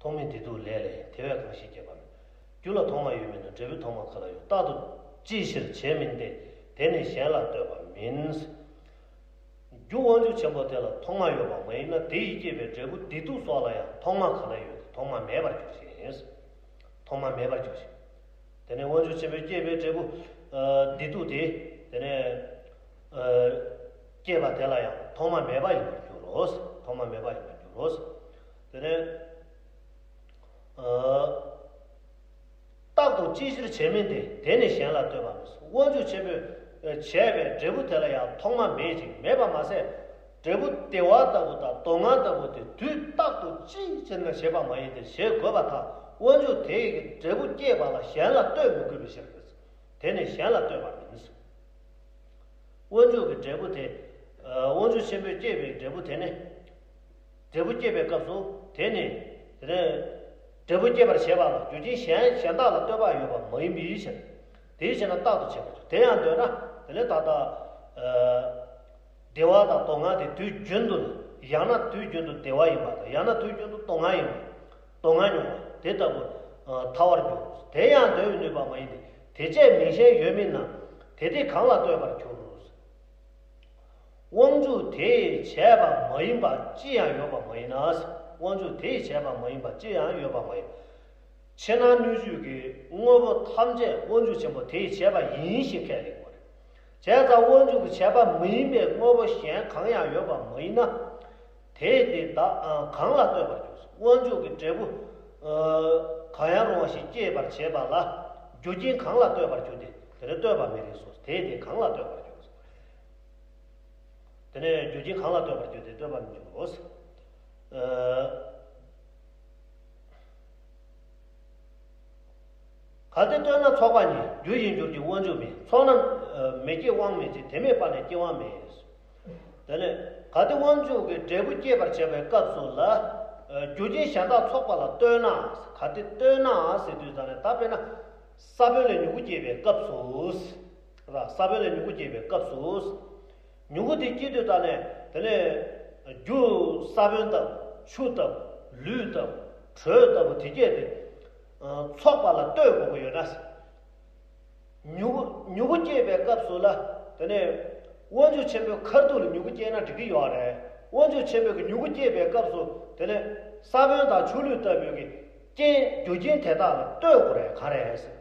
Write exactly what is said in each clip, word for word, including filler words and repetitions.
ཐོག་མའི་བདེ་སྡུག་ལས་ལས་དེ་བས་གང་ཞིག་སྐྱེས་པ་མེད། རྒྱུ་ལ་ཐོག་མ་ཡོད་མིན་ན། འབྲས་བུ་ཐོག་མ་ག་ལ་ཡོད། རྟག་ཏུ་ཅིའི་ཕྱིར་བྱས་མིན་ཏེ། དེ་ནི་གཞན་ལ་ལྟོས་པ་མིན། རྒྱུ་དབང་ཕྱུག་ཆེན་པོ་དེ་ལ་ཐོག་མ་ཡོད་པ་མ་ཡིན་ན། དེ་ཡིས་བསྐྱེད་པའི་འབྲས་བུ་བདེ་སྡུག་སོགས་ལ་ཡང་ཐོག་མ་ག་ལ་ཡོད་དེ། ཐོག་མ་མེད་པར་འགྱུར་ཞིང་། ཐོག་མ་མེད་པར་འགྱུར་ཞིང་། དེ་ནས་དབང་ཕྱུག་ཆེན་པོས་བསྐྱེད་པའི་འབྲས་བུ་ཨ་བདེ་སྡུག་དེ། དེ་ནས་ཨ་བསྐྱེད་པ་དེ་ལ་ཡང་ཐོག་མ་མེད་པ་ཡིན་པར་འགྱུར་རོ། ཐོག་མ་མེད་པ་ཡིན་པར་འགྱུར་རོ། དེ་ནས་ཨ་རྟག་ཏུ་ཅིའི་ཕྱིར་བྱས་མིན་ཏེ། དེ་ནི་གཞན་ལ་ལྟོས་པ་མིན། དབང་ཕྱུག་ཆེན་པོས་བྱས་པའི་འབྲས་བུ་དེ་ལ་ཡང་ཐོག་མ་མེད་ཅིང་། མེད་པ་མ་ཟད། འབྲས་བུ་བདེ་བ་ལྟ་བུ་དང་སྡུག་བསྔལ་ལྟ་བུ་དེ་དུས་རྟག་ཏུ་ཅིའི་ཕྱིར་ན་བྱེད་པ་མ་ཡིན་ཏེ། བྱེད་དགོས་པ་དང་། དབང་ཕྱུག་དེ་ཡི་འབྲས་བུ་བསྐྱེད་པ་ལ་གཞན་ལ་ལྟོས་མི་དགོས་པའི་ཕྱིར། དེ་ནི་གཞན་ལ་ལྟོས་པ་མིན། དབང་ཕྱུག་གི་འབྲས་བུ་དེ། ཨ་དབང་ཕྱུག་ཆེན་པོས་བསྐྱེད་པའི་འབྲས་བུ་དེ་ནི། འབྲས་བུ་བསྐྱེད་པའི་སྐབས་སུ་དེ་ནི། དེ་ནི་འབྲས་བུ་བསྐྱེད་པར་བྱེད་པ་ལ་རྒྱུ་རྐྱེན་གཞན་གཞན་དག་ལ་ལྟོས་པ་ཡོད་པ་མ་ཡིན་པའི་ཕྱིར། དེའི་ཕྱིར་ན་རྟག་ཏུ་བྱེད་པར་འགྱུར། དེ་ཡང་འདོད་ན། དེ་ནི་ད་ལྟ་ཨ་བདེ་བ་དང་སྡུག་བསྔལ་དེ་དུས་རྒྱུན་དུ། ཡང་ན་དུས་རྒྱུན་དུ་བདེ་བ་ཡིན་པ་དང་། ཡང་ན་དུས་རྒྱུན་དུ་སྡུག་བསྔལ་ཡིན་པ། སྡུག་བསྔལ་མྱོང་བ་དེ་ལྟ་བུ་ཨ་ཐལ་བར་འགྱུར། དེ་ཡང་འདོད་པའི་ནུས་པ་མ་ཡིན་ཏེ། དེ་བྱས་མིན་གཞན་ཡོད་མིན་ན། དེ་དེ་གང་ལ་ལྟོས་པར་འགྱུར། དབང་ཕྱུག་དེས་བྱས་པ་མ་ཡིན་པ་ཅི་ཡང་ཡོད་པ་མ་ཡིན་ན། དབང་ཕྱུག་དེས་བྱས་པ་མ་ཡིན་པ་ཅི་ཡང་ཡོད་པ་མ་ཡིན། ཕྱི་ནང་སྣོད་བཅུད་ཀྱི་དངོས་པོ་ཐམས་ཅད་དབང་ཕྱུག་ཆེན་པོ་དེས་བྱས་པ་ཡིན་ཞེས་ཁས་ལེན་དགོས་རེད། བྱས་ཙང་དབང་ཕྱུག་གིས་བྱས་པ་མ་ཡིན་པའི་དངོས་པོ་གཞན་གང་ཡང་ཡོད་པ་མ་ཡིན་ན། དེས་དེ་དག་གང་ལ་ལྟོས་པར་འགྱུར། དབང་ཕྱུག་གི་འབྲས་བུ་ཨ་གང་ཡང་རུང་བ་ཞིག་སྐྱེད་པར་བྱེད་པ་ལ་རྒྱུ་རྐྱེན་གང་ལ་ལྟོས་པར་འགྱུར་ཏེ། དེ་ལ་ལྟོས་པ་མེད་རེད་སོ། དེས་དེ་གང་ལ་ལྟོས་པར་འགྱུར། དེ་ནས་རྒྱུ་རྐྱེན་གང་ལ་ལྟོས་པར་འགྱུར་ཏེ། ལྟོས་པ་མི་འགྱུར་རོ། ཨ་གལ་ཏེ་ལྟོས་ན་ཚོགས་པ་ཉིད་རྒྱུ་ཡིན་འགྱུར་གྱི། དབང་ཕྱུག་མེད་ཚོགས་ན་མེ་སྐྱེས་དབང་མེད་ཅིང་། དེ་མེད་པ་ནི་སྐྱེ་བ་མེད། དེ་ནས་གལ་ཏེ་དབང་ཕྱུག་གི་འབྲས་བུ་སྐྱེད་པར་བྱེད་པའི་སྐབས་སུ་ལ། རྒྱུ་རྐྱེན་གཞན་དག་ཚོགས་པ་ལ་ལྟོས་ན། གལ་ཏེ་ལྟོས་ན་ཟེར་དུས་ཙམ་ནས། ད་དཔེར་ན་ས་བོན་ལས་མྱུ་གུ་སྐྱེས་པའི་སྐབས་སུ། ས་བོན་ལས་མྱུ་གུ་སྐྱེས་པའི་སྐབས་སུ། མྱུ་གུ་དེ་སྐྱེས་དུས་ཙམ་ནས། དེ་ནས་རྒྱུ་ས་བོན་དང་ཆུ་དང་ལུད་དང་དྲོད་ལྟ་བུ་དེ་སྐྱེས་ཏེ། ཚོགས་པ་ལ་ལྟོས་དགོས་ཀྱི་ཡོད་ན། མྱུ་གུ་མྱུ་གུ་སྐྱེས་པའི་སྐབས་སུ་ལ། དེ་ནས་དབང་ཕྱུག་ཆེན་པོའི་ཁ་ཐུག་ལ་མྱུ་གུ་སྐྱེས་ན་འགྲིག་གི་ཡོད་རེད། དབང་ཕྱུག་ཆེན་པོས་ཀྱི་མྱུ་གུ་སྐྱེས་པའི་སྐབས་སུ། དེ་ནས་ས་བོན་དང་ཆུ་ལུད་ལྟ་བུའི་གི་རྐྱེན་རྒྱུ་རྐྱེན་དེ་དག་ལ་ལྟོས་དགོས་རེད། ག་རེ་ཟེར།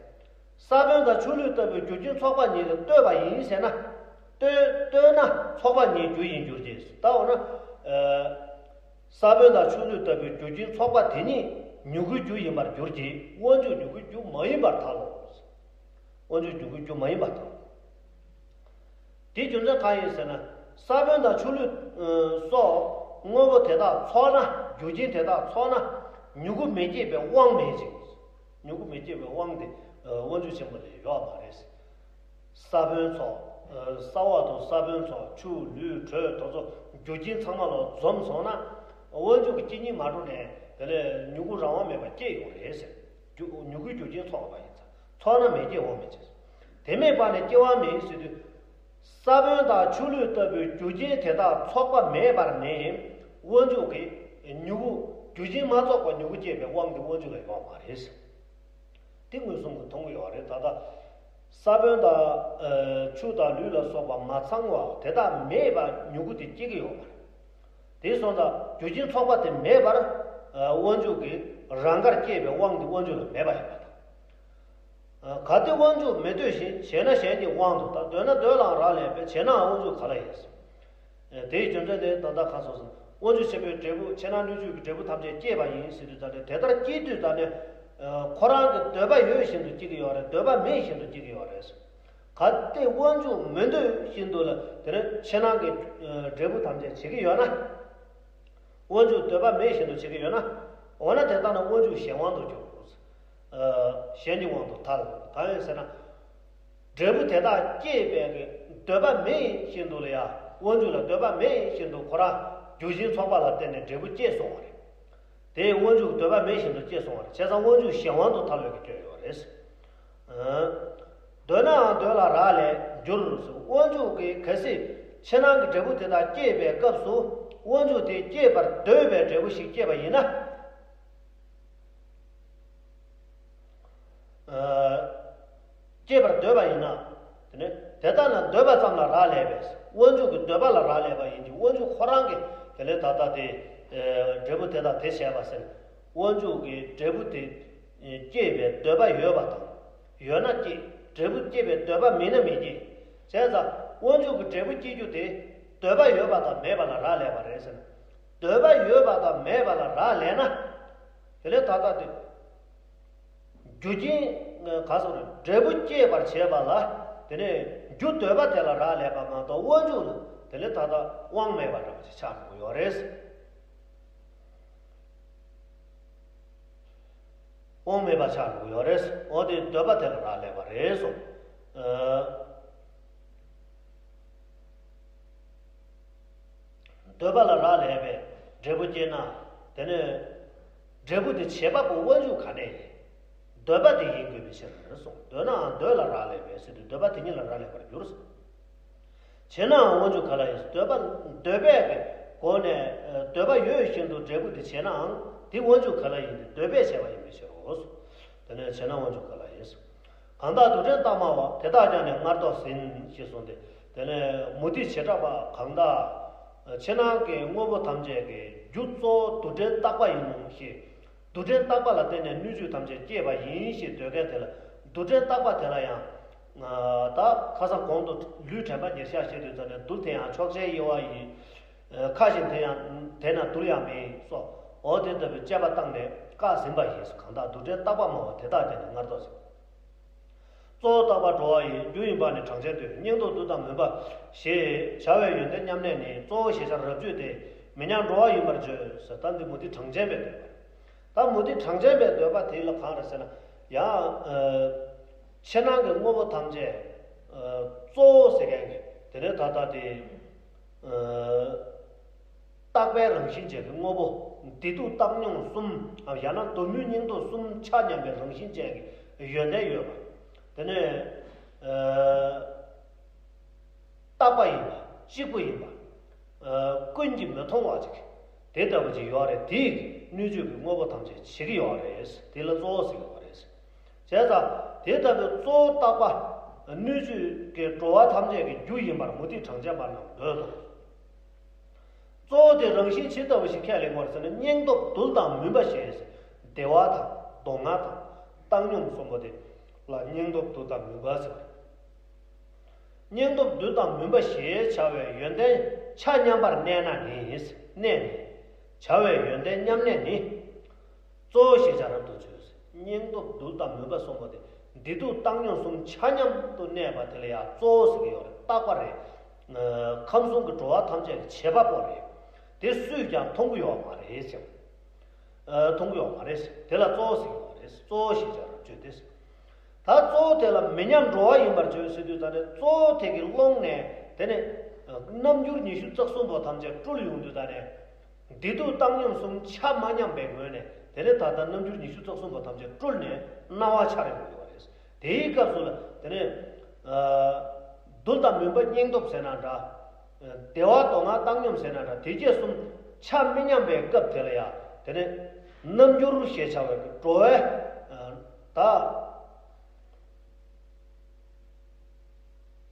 ས་བོན་དང་ཆུ་ལུད་ལྟ་བུའི་རྒྱུ་རྐྱེན་ཚོགས་པ་ཉིད་ལ་ལྟོས་པ་ཡིན་ཟེར་ན། ལྟོས་ལྟོས་ན་ཚོགས་པ་ཉིད་རྒྱུ་ཡིན་འགྱུར་གྱི། ད་འོ་ན། ཨ་ས་བོན་དང་ཆུ་ལུད་ལྟ་བུའི་རྒྱུ་རྐྱེན་ཚོགས་པ་དེ་ཉིད་མྱུ་གུའི་རྒྱུ་ཡིན་པར་འགྱུར་གྱི། དབང་ཕྱུག་མྱུ་གུའི་རྒྱུ་མ་ཡིན་པར་ཐལ་ལོ། དབང་ཕྱུག་མྱུ་གུའི་རྒྱུ་མ་ཡིན་པར་ཐལ། དེའི་རྒྱུ་མཚན་གང་ཡིན་ཟེར་ན། ས་བོན་དང་ཆུ་ལུད་སོགས་དངོས་པོ་དེ་དག་ཚོགས་ན། རྒྱུ་རྐྱེན་དེ་དག་ཚོགས་ན། མྱུ་གུ་མི་སྐྱེས་པའི་དབང་མེད་ཅིང་། མྱུ་གུ་མི་སྐྱེས་པའི་དབང་དེ་དབང་ཕྱུག་ཆེན་པོ་ལ་ཡོད་མ་རེད། ས་བོན་ཚོགས། ས་འོག་དང་ས་བོན་ཚོགས། ཆུ་ལུད་དྲོད་དེ་ཚོ་རྒྱུ་རྐྱེན་ཚང་མ་ལ་འཛོམས་སོང་ན། དབང་ཕྱུག་གི་སྐྱེ་གཉིས་མ་འགྲོ་ནས། དེ་ལས་མྱུ་གུ་རང་དབང་མེད་པར་སྐྱེས་ཡོང་རེད་ཟེར། རྒྱུ་མྱུ་གུའི་རྒྱུ་རྐྱེན་ཚོགས་པ་ཡིན་ཙང་། ཚོགས་ན་མི་སྐྱེ་དབང་མེད་ཅེས། དེ་མེད་པ་ནི་སྐྱེ་བ་མེད་ཟེར་དུས། ས་བོན་དང་ཆུ་ལུད་ལྟ་བུའི་རྒྱུ་རྐྱེན་དེ་དག་ཚོགས་པ་མེད་པར་ནི། དབང་ཕྱུག་གི་མྱུ་གུ་རྒྱུ་རྐྱེན་མ་ཚོགས་པར་མྱུ་གུ་སྐྱེས་པའི་དབང་དེ་དབང་ཕྱུག་ལ་ཡོད་མ་རེད། དེ་མངོན་སུམ་གྱིས་མཐོང་གི་ཡོད་རེད། ད་ལྟ་ས་བོན་དང་ཆུ་དང་ལུད་ལ་སོགས་པ་མ་ཚང་བ་དེ་དག་མེད་པར་མྱུ་གུ་དེ་སྐྱེ་གི་ཡོད་མ་རེད། དེ་སོང་ཙང་རྒྱུ་རྐྱེན་ཚོགས་པ་དེ་མེད་པར་དབང་ཕྱུག་གིས་རང་དགར་སྐྱེས་པའི་དབང་དེ་དབང་ཕྱུག་ལ་མེད་པ་ཡིན་པ་དང་། གལ་ཏེ་དབང་ཕྱུག་མི་འདོད་བཞིན། བྱས་ན་གཞན་གྱི་དབང་དུ་ལྟ། འདོད་ན་འདོད་ལའང་རག་ལས་པས། བྱས་ནའང་དབང་ཕྱུག་ག་ལ་ཡིན། དེའི་རྒྱུ་མཚན་དེ་ད་ལྟ་ཁ་སོ་སོ། དབང་ཕྱུག་ཆེན་པོའི་འབྲས་བུ། ཕྱི་ནང་སྣོད་བཅུད་ཀྱི་འབྲས་བུ་ཐམས་ཅད་སྐྱེས་པ་ཡིན་ཟེར་དུས་ཙམ་ནས། དེ་ལྟར་སྐྱེས་དུས་ཙམ་ནས། ཁོ་རང་གི་འདོད་པ་ཡོད་བཞིན་དུ་སྐྱེ་གི་ཡོད་རེད། འདོད་པ་མེད་བཞིན་དུ་སྐྱེ་གི་ཡོད་རེད། གལ་ཏེ་དབང་ཕྱུག་མི་འདོད་བཞིན་དུ་ལ། དེ་ནས་ཕྱི་ནང་གི་འབྲས་བུ་ཐམས་ཅད་བྱེད་ཀྱི་ཡོད་ན། དབང་ཕྱུག་འདོད་པ་མེད་བཞིན་དུ་བྱེད་ཀྱི་ཡོད་ན། འོ་ན་དེ་ལྟ་ན་དབང་ཕྱུག་གཞན་དབང་དུ་གྱུར། གཞན་གྱི་དབང་དུ་ཐལ། གང་ཡིན་ཟེར་ན། འབྲས་བུ་དེ་དག་སྐྱེས་པའི་གི་འདོད་པ་མེད་བཞིན་དུ་ལ་ཡ། དབང་ཕྱུག་ལ་འདོད་པ་མེད་བཞིན་དུ་ཁོ་རང་རྒྱུ་རྐྱེན་ཚོགས་པ་ལ་བརྟེན་ནས་འབྲས་བུ་སྐྱེས་སོང་བ་རེད། དེ་དབང་ཕྱུག་འདོད་པ་མེད་བཞིན་དུ་སྐྱེས་སོང་བ་རེད། བྱས་ཙང་དབང་ཕྱུག་གཞན་དབང་དུ་ཐལ་བའི་གི་སྐྱོན་ཡོད་རེད། འདོད་ནའང་འདོད་ལ་རག་ལས་འགྱུར། དབང་ཕྱུག་གིས་གལ་སྲིད་ཕྱི་ནང་གི་འབྲས་བུ་དེ་དག་སྐྱེས་པའི་སྐབས་སུ། དབང་ཕྱུག་དེ་སྐྱེས་པར་འདོད་པའི་འབྲས་བུ་ཞིག་སྐྱེས་པ་ཡིན་ན། སྐྱེས་པར་འདོད་པ་ཡིན་ན། དེ་ནི་དེ་ལྟ་ན་འདོད་པ་ཙམ་ལ་རག་ལས་པས། དབང་ཕྱུག་གི་འདོད་པ་ལ་རག་ལས་པ་ཡིན་གྱི། དབང་ཕྱུག་ཁོ་རང་གི་དེ་ལས་ད་ལྟ་དེ་འབྲས་བུ་དེ་དང་དེ་བྱས་པ་ཟེར། དབང་ཕྱུག་གི་འབྲས་བུ་དེ་སྐྱེས་པའི་འདོད་པ་ཡོད་པ་དང་། ཡོད་ན་སྐྱེ། འབྲས་བུ་སྐྱེས་པའི་འདོད་པ་མེད་ན་མི་སྐྱེ། བྱས་ཙང་དབང་ཕྱུག་གི་འབྲས་བུ་སྐྱེ་རྒྱུ་དེ་འདོད་པ་ཡོད་པ་དང་མེད་པ་ལ་རག་ལས་པ་རེད་ཟེར་ན། འདོད་པ་ཡོད་པ་དང་མེད་པ་ལ་རག་ལས་ན། དེ་ལས་ད་ལྟ་དེ། རྒྱུ་རྐྱེན་ག་སོགས་རེད། འབྲས་བུ་སྐྱེད་པར་བྱེད་པ་ལ། དེ་ནས་རྒྱུ་འདོད་པ་དེ་ལ་རག་ལས་པ་མ་གཏོགས་དབང་ཕྱུག་ལ་དེ་ལས་ད་ལྟ་དབང་མེད་པ་འདྲ་པོ་ཅིག་ཆགས་འགྲོ་གི་ཡོད་རེད། དབང་མེད་པ་ཆགས་འགྲོ་གི་ཡོད་རེད། འོ་དེ་འདོད་པ་དེ་ལ་རག་ལས་པ་རེད་སོ། ཨ། འདོད་པ་ལ་རག་ལས་པས་འབྲས་བུ་སྐྱེས་ན། དེ་ནས་འབྲས་བུ་དེ་བྱེད་པ་པོ་དབང་ཕྱུག་ག་ནས་ཡིན། འདོད་པ་དེ་ཡིན་དགོས་པའི་ཕྱིར་གསུངས། འདོད་ནའང་འདོད་ལ་རག་ལས་པས་ཟེར་དུས་འདོད་པ་དེ་ཉིད་ལ་རག་ལས་པར་འགྱུར། བྱེད་ནའང་དབང་ཕྱུག་ག་ལ་ཡིན། འདོད་པ་འདོད་པས་ཀྱི་སྒོ་ནས་འདོད་པ་ཡོད་བཞིན་དུ་འབྲས་བུ་དེ་བྱེད་ནའང་དེ་དབང་ཕྱུག་ག་ལ་ཡིན་ཏེ། འདོད་པས་བྱས་པ་ཡིན་པའི་ཕྱིར་རོ། དེ་ནས་བྱེད་ན་དབང་ཕྱུག་ག་ལ་ཡིན། གང་དག་རྡུལ་ཕྲན་རྟག་སྨྲ་བ། དེ་དག་ཀྱང་ནི་སྔར་ལྡོག་ཟིན། ཞེས་གསུངས་ཏེ། དེ་ནས་མུ་སྟེགས་བྱེ་བྲག་པ་གང་དག་ཕྱི་ནང་གི་དངོས་པོ་ཐམས་ཅད་ཀྱི་རྒྱུ་གཙོ་བོ་རྡུལ་ཕྲན་རྟག་པ་ཡིན་ནོ་ཞེས། རྡུལ་ཕྲན་རྟག་པ་ལ་བརྟེན་ནས་སྣོད་བཅུད་ཐམས་ཅད་སྐྱེས་པ་ཡིན་ཞེས་འདོད་མཁན་དེ་ལ། རྡུལ་ཕྲན་རྟག་པ་དེ་ལ་ཡང་། ད་ཁ་སང་གོང་དུ་ལུས་དྲན་པ་ཉེར་བཞག་བཤད་དུས་ཙམ་ནས། རྡུལ་དེ་ཡང་ཕྱོགས་ཆའི་དབྱེ་བ་ཡིས། ཁ་བཞིན་དེ་ཡང་དེ་ན་རྡུལ་ཡང་མིན་སོགས། འོ་དེ་ལྟ་བུའི་དཔྱད་པ་བཏང་ནས་བཀག་ཟིན་པ་ཡིན། གང་དག་རྡུལ་ཕྲན་རྟག་པ་སྨྲ་བ། དེ་དག་ཀྱང་ནི་སྔར་ལྡོག་ཟིན། གཙོ་བོ་རྟག་པ་འགྲོ་བ་ཡི་རྒྱུ་ཡིན་པ་ནི་གྲངས་ཅན་སྟོན། སྙིང་སྟོབས་རྡུལ་དང་མུན་པ་ཞེས་བྱ་བའི་ཡོན་ཏན་མཉམ་གནས་ནི། གཙོ་བོ་ཞེས་བྱར་རབ་བརྗོད་དེ། མི་མཉམ་འགྲོ་བ་ཡིན་པར་བརྗོད་ཟེར། ད་འདི་མུ་སྟེགས་གྲངས་ཅན་པའི་འདོད་པ་རེད། ད་མུ་སྟེགས་གྲངས་ཅན་པའི་འདོད་པ་དེ་ལ་གང་རེད་ཟེར་ན། ཡང་། ཕྱི་ནང་གི་དངོས་པོ་ཐམས་ཅད་གཙོ་བོ་ཟེར་མཁན་གྱི་དེ་ནས་ད་ལྟ་དེ། རྟག་པའི་རང་བཞིན་ཅན་གྱི་དངོས་པོ། བདེ་སྡུག་བཏང་སྙོམས་གསུམ། ཡང་ན་རྡུལ་མུན་སྙིང་སྟོབས་གསུམ་ཆ་མཉམ་པའི་རང་བཞིན་ཅན་གྱི་ཡོན་ཏན་ཡོད་པ། དེ་ནས། རྟག་པ་ཡིན་པ། གཅིག་པུ་ཡིན་པ། ཀུན་གྱིས་མི་མཐོང་བ་ཅིག་དེ་ལྟ་བུ་ཅིག་ཡོད་རེད། དེས་སྣོད་བཅུད་ཀྱི་དངོས་པོ་ཐམས་ཅད་བྱེད་ཀྱི་ཡོད་རེད། དེ་ལ་གཙོ་བོ་ཟེར་གྱི་ཡོད་རེད། བྱས་ཙང་དེ་ལྟ་བུའི་གཙོ་བོ་རྟག་པ། སྣོད་བཅུད་ཀྱི་འགྲོ་བ་ཐམས་ཅད་ཀྱི་རྒྱུ་ཡིན་པར་མུ་སྟེགས་གྲངས་ཅན་པ་རྣམས་འདོད་དོ། གཙོ་བོ་དེ་རང་བཞིན་ཇི་ལྟ་བུ་ཞིག་ཁས་ལེན་དགོས་ཟེར་ན། སྙིང་སྟོབས་རྡུལ་དང་མུན་པ་ཞེས། བདེ་བ་དང་སྡུག་བསྔལ་དང་བཏང་སྙོམས་གསུམ་པོ་དེ་ལ་སྙིང་སྟོབས་རྡུལ་དང་མུན་པ་ཟེར་བ་རེད། སྙིང་སྟོབས་རྡུལ་དང་མུན་པ་ཞེས་བྱ་བའི་ཡོན་ཏན་ཆ་མཉམ་པར་གནས་ན་ནི། གནས་ནས་བྱ་བའི་ཡོན་ཏན་མཉམ་གནས་ནི། གཙོ་བོ་ཞེས་བྱ་རབ་ཏུ་བརྗོད། སྙིང་སྟོབས་རྡུལ་དང་མུན་པ་གསུམ་པོ་དེ་བདེ་སྡུག་བཏང་སྙོམས་གསུམ་ཆ་མཉམ་དུ་གནས་པ་དེ་ལ་ཡང་གཙོ་བོ་ཟེར་གྱི་ཡོད་རེད། རྟག་པ་རེད། ཁམས་གསུམ་གྱི་འགྲོ་བ་ཐམས་ཅད་ཀྱི་བྱེད་པ་པོ་རེད། དེ་སུས་ཀྱང་མཐོང་གི་ཡོད་མ་རེད་ཟེར། མཐོང་གི་ཡོད་མ་རེད་ཟེར། དེ་ལ་གཙོ་བོ་ཟེར་གྱི་ཡོད་རེད། གཙོ་བོ་ཞེས་བྱ་རབ་བརྗོད་དེ་ཟེར། ད་གཙོ་བོ་དེ་ལ་མི་མཉམ་འགྲོ་བ་ཡིན་པར་བརྗོད་ཟེར་དུས་ད་ནི་གཙོ་བོ་དེ་གི་ཀློང་ནས་དེ་ནི་རྣམ་འགྱུར་ཉི་ཤུ་རྩ་གསུམ་པོ་ཐམས་ཅད་སྤྲུལ་ཡོང་དུས་ད་ནི། བདེ་སྡུག་བཏང་སྙོམས་གསུམ་ཆ་མ་མཉམ་པའི་ངོས་ནས་དེ་ནི་ད་ལྟ་རྣམ་འགྱུར་ཉི་ཤུ་རྩ་གསུམ་པོ་ཐམས་ཅད་སྤྲུལ་ནས་སྣང་བ་འཆར་ཡོང་གི་ཡོད་རེད། དེའི་སྐབས་སུ་ལ་དེ་ནི། རྡུལ་དང་མུན་པ་སྙིང་སྟོབས་ཟེར་ན་འདྲ། བདེ་བ་སྡུག་བསྔལ་བཏང་སྙོམས་ཟེར་ན་འདྲ། དེ་བཅས་གསུམ་ཆ་མི་མཉམ་པའི་སྐབས་དེ་ལ་ཡང་དེ་ནི་རྣམ་འགྱུར་ཞེས་བྱ་བའི་འགྲོ་བའི་ད།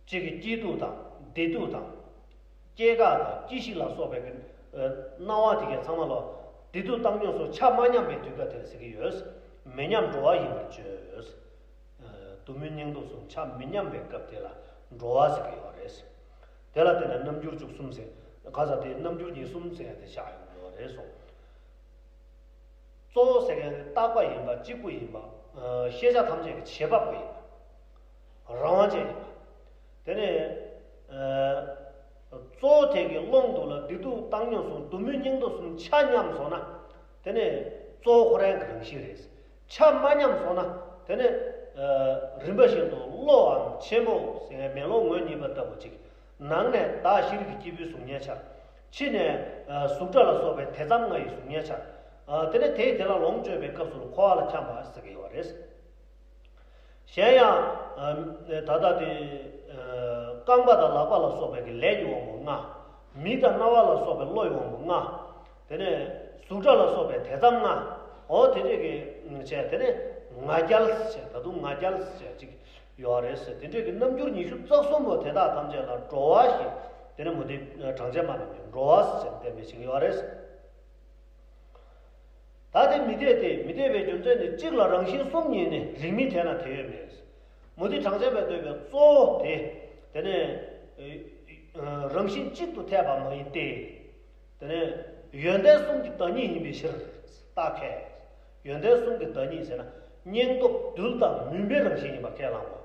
གཅིག་གི་སྐྱིད་སྡུག་དང་བདེ་སྡུག་དང་། སྐྱེ་འགག་དང་སྐྱེ་ཤི་ལ་སོགས་པའི་སྣང་བ་དེ་གའི་ཚང་མ་ལ་བདེ་སྡུག་བཏང་སྙོམས་སོགས་ཆ་མ་མཉམ་པའི་དུས་སྐབས་དེ་ལ་ཟེར་གྱི་ཡོད། མི་མཉམ་འགྲོ་བ་ཡིན་པར་བརྗོད། རྡུལ་མུན་སྙིང་སྟོབས་གསུམ་ཆ་མི་མཉམ་པའི་སྐབས་དེ་ལ་འགྲོ་བ་ཟེར་གྱི་ཡོད་རེད། དེ་ལ་བརྟེན་ནས་རྣམ་འགྱུར་བཅུ་གསུམ་ཟེར། ག་ས་དེ་རྣམ་འགྱུར་ཉེར་གསུམ་ཟེར་ཡ་དེ་བཞག་ཡོང་གི་ཡོད་རེད་གསུངས། གཙོ་བོ་ཟེར་མཁན་དེ་རྟག་པ་ཡིན་པ། གཅིག་པུ་ཡིན་པ། ཤེས་བྱ་ཐམས་ཅད་ཀྱི་བྱེད་པ་པོ་ཡིན་པ། རང་དབང་ཅན་ཡིན་པ། དེ་ནས་གཙོ་བོ་དེ་གི་ཀློང་དུ་ལ་བདེ་སྡུག་བཏང་སྙོམས་གསུམ། རྡུལ་མུན་སྙིང་སྟོབས་གསུམ་ཆ་མཉམ་སོང་ན། དེ་ནས་གཙོ་བོ་ཁོ་རང་གི་རང་བཞིན་རེད། ཆ་མ་མཉམ་སོང་ན། དེ་ནས་རིམ་པ་བཞིན་དུ་བློའམ་ཆེན་པོ་ཟེར་མཁན་མེ་ལོང་ངོས་གཉིས་པ་ལྟ་བུ་ཅིག་ནང་ནས་བདག་ཤེས་རིག་གི་སྐྱེས་བུའི་གཟུགས་བརྙན་འཆར། ཕྱི་ནས་གཟུགས་སྒྲ་ལ་སོགས་པའི་དེ་ཙམ་ལྔ་ཡི་གཟུགས་བརྙན་འཆར། དེ་ནས་དེས་དེ་ལ་ལོངས་སྤྱོད་པའི་སྐབས་སུ་འཁོར་བ་ལ་འཁྱམས་པ་ཟེར་གྱི་ཡོད་རེད། གཞན་ཡང་། ད་ལྟ་དེ། རྐང་པ་དང་ལག་པ་ལ་སོགས་པའི་གི་ལས་ཀྱི་དབང་པོ་ལྔ། མིག་དང་རྣ་བ་ལ་སོགས་པའི་བློ་ཡི་དབང་པོ་ལྔ། དེ་ནས་གཟུགས་སྒྲ་ལ་སོགས་པའི་དེ་ཙམ་ལྔ། འོ་དེ་འདྲས་ཀྱི་བྱས། དེ་ནས་ ང་རྒྱལ་ཟེར། ད་དུང་ང་རྒྱལ་ཟེར་ཅིག་ཡོད་རེད་ཟེར། དེ་འདྲའི་གི་རྣམ་འགྱུར་ཉི་ཤུ་རྩ་གསུམ་པོ་དེ་དག་ཐམས་ཅད་ལ་འགྲོ་བ་ཞེས། དེ་ནས་མུ་སྟེགས་གྲངས་ཅན་པ་རྣམས་ཀྱིས་འགྲོ་བ་ཟེར་བསྟན་པའི་ཞིག་ཡོད་རེད་ཟེར། ད་དེ་མི་འཐད་དེ། མི་འཐད་པའི་རྒྱུ་མཚན་ནི། གཅིག་ལ་རང་བཞིན་གསུམ་ཡིན་ནས་རིགས་མི་འཐད་ན་དེ་ཡོད་མེད། མུ་སྟེགས་གྲངས་ཅན་པས་འདོད་པའི་གཙོ་བོ་དེ། དེ་ནས་ཨ་རང་བཞིན་གཅིག་ཏུ་འཐད་པ་མ་ཡིན་ཏེ། དེ་ནས་ཡོན་ཏན་གསུམ་གྱི་བདག་ཉིད་ཡིན་པའི་ཕྱིར། རྟགས་ཁས། ཡོན་ཏན་གསུམ་གྱི་བདག་ཉིད་ཟེར་ན། སྙིང་སྟོབས་རྡུལ་དང་མུན་པའི་རང་བཞིན་ཡིན་པ་ཁས་བླངས་པ།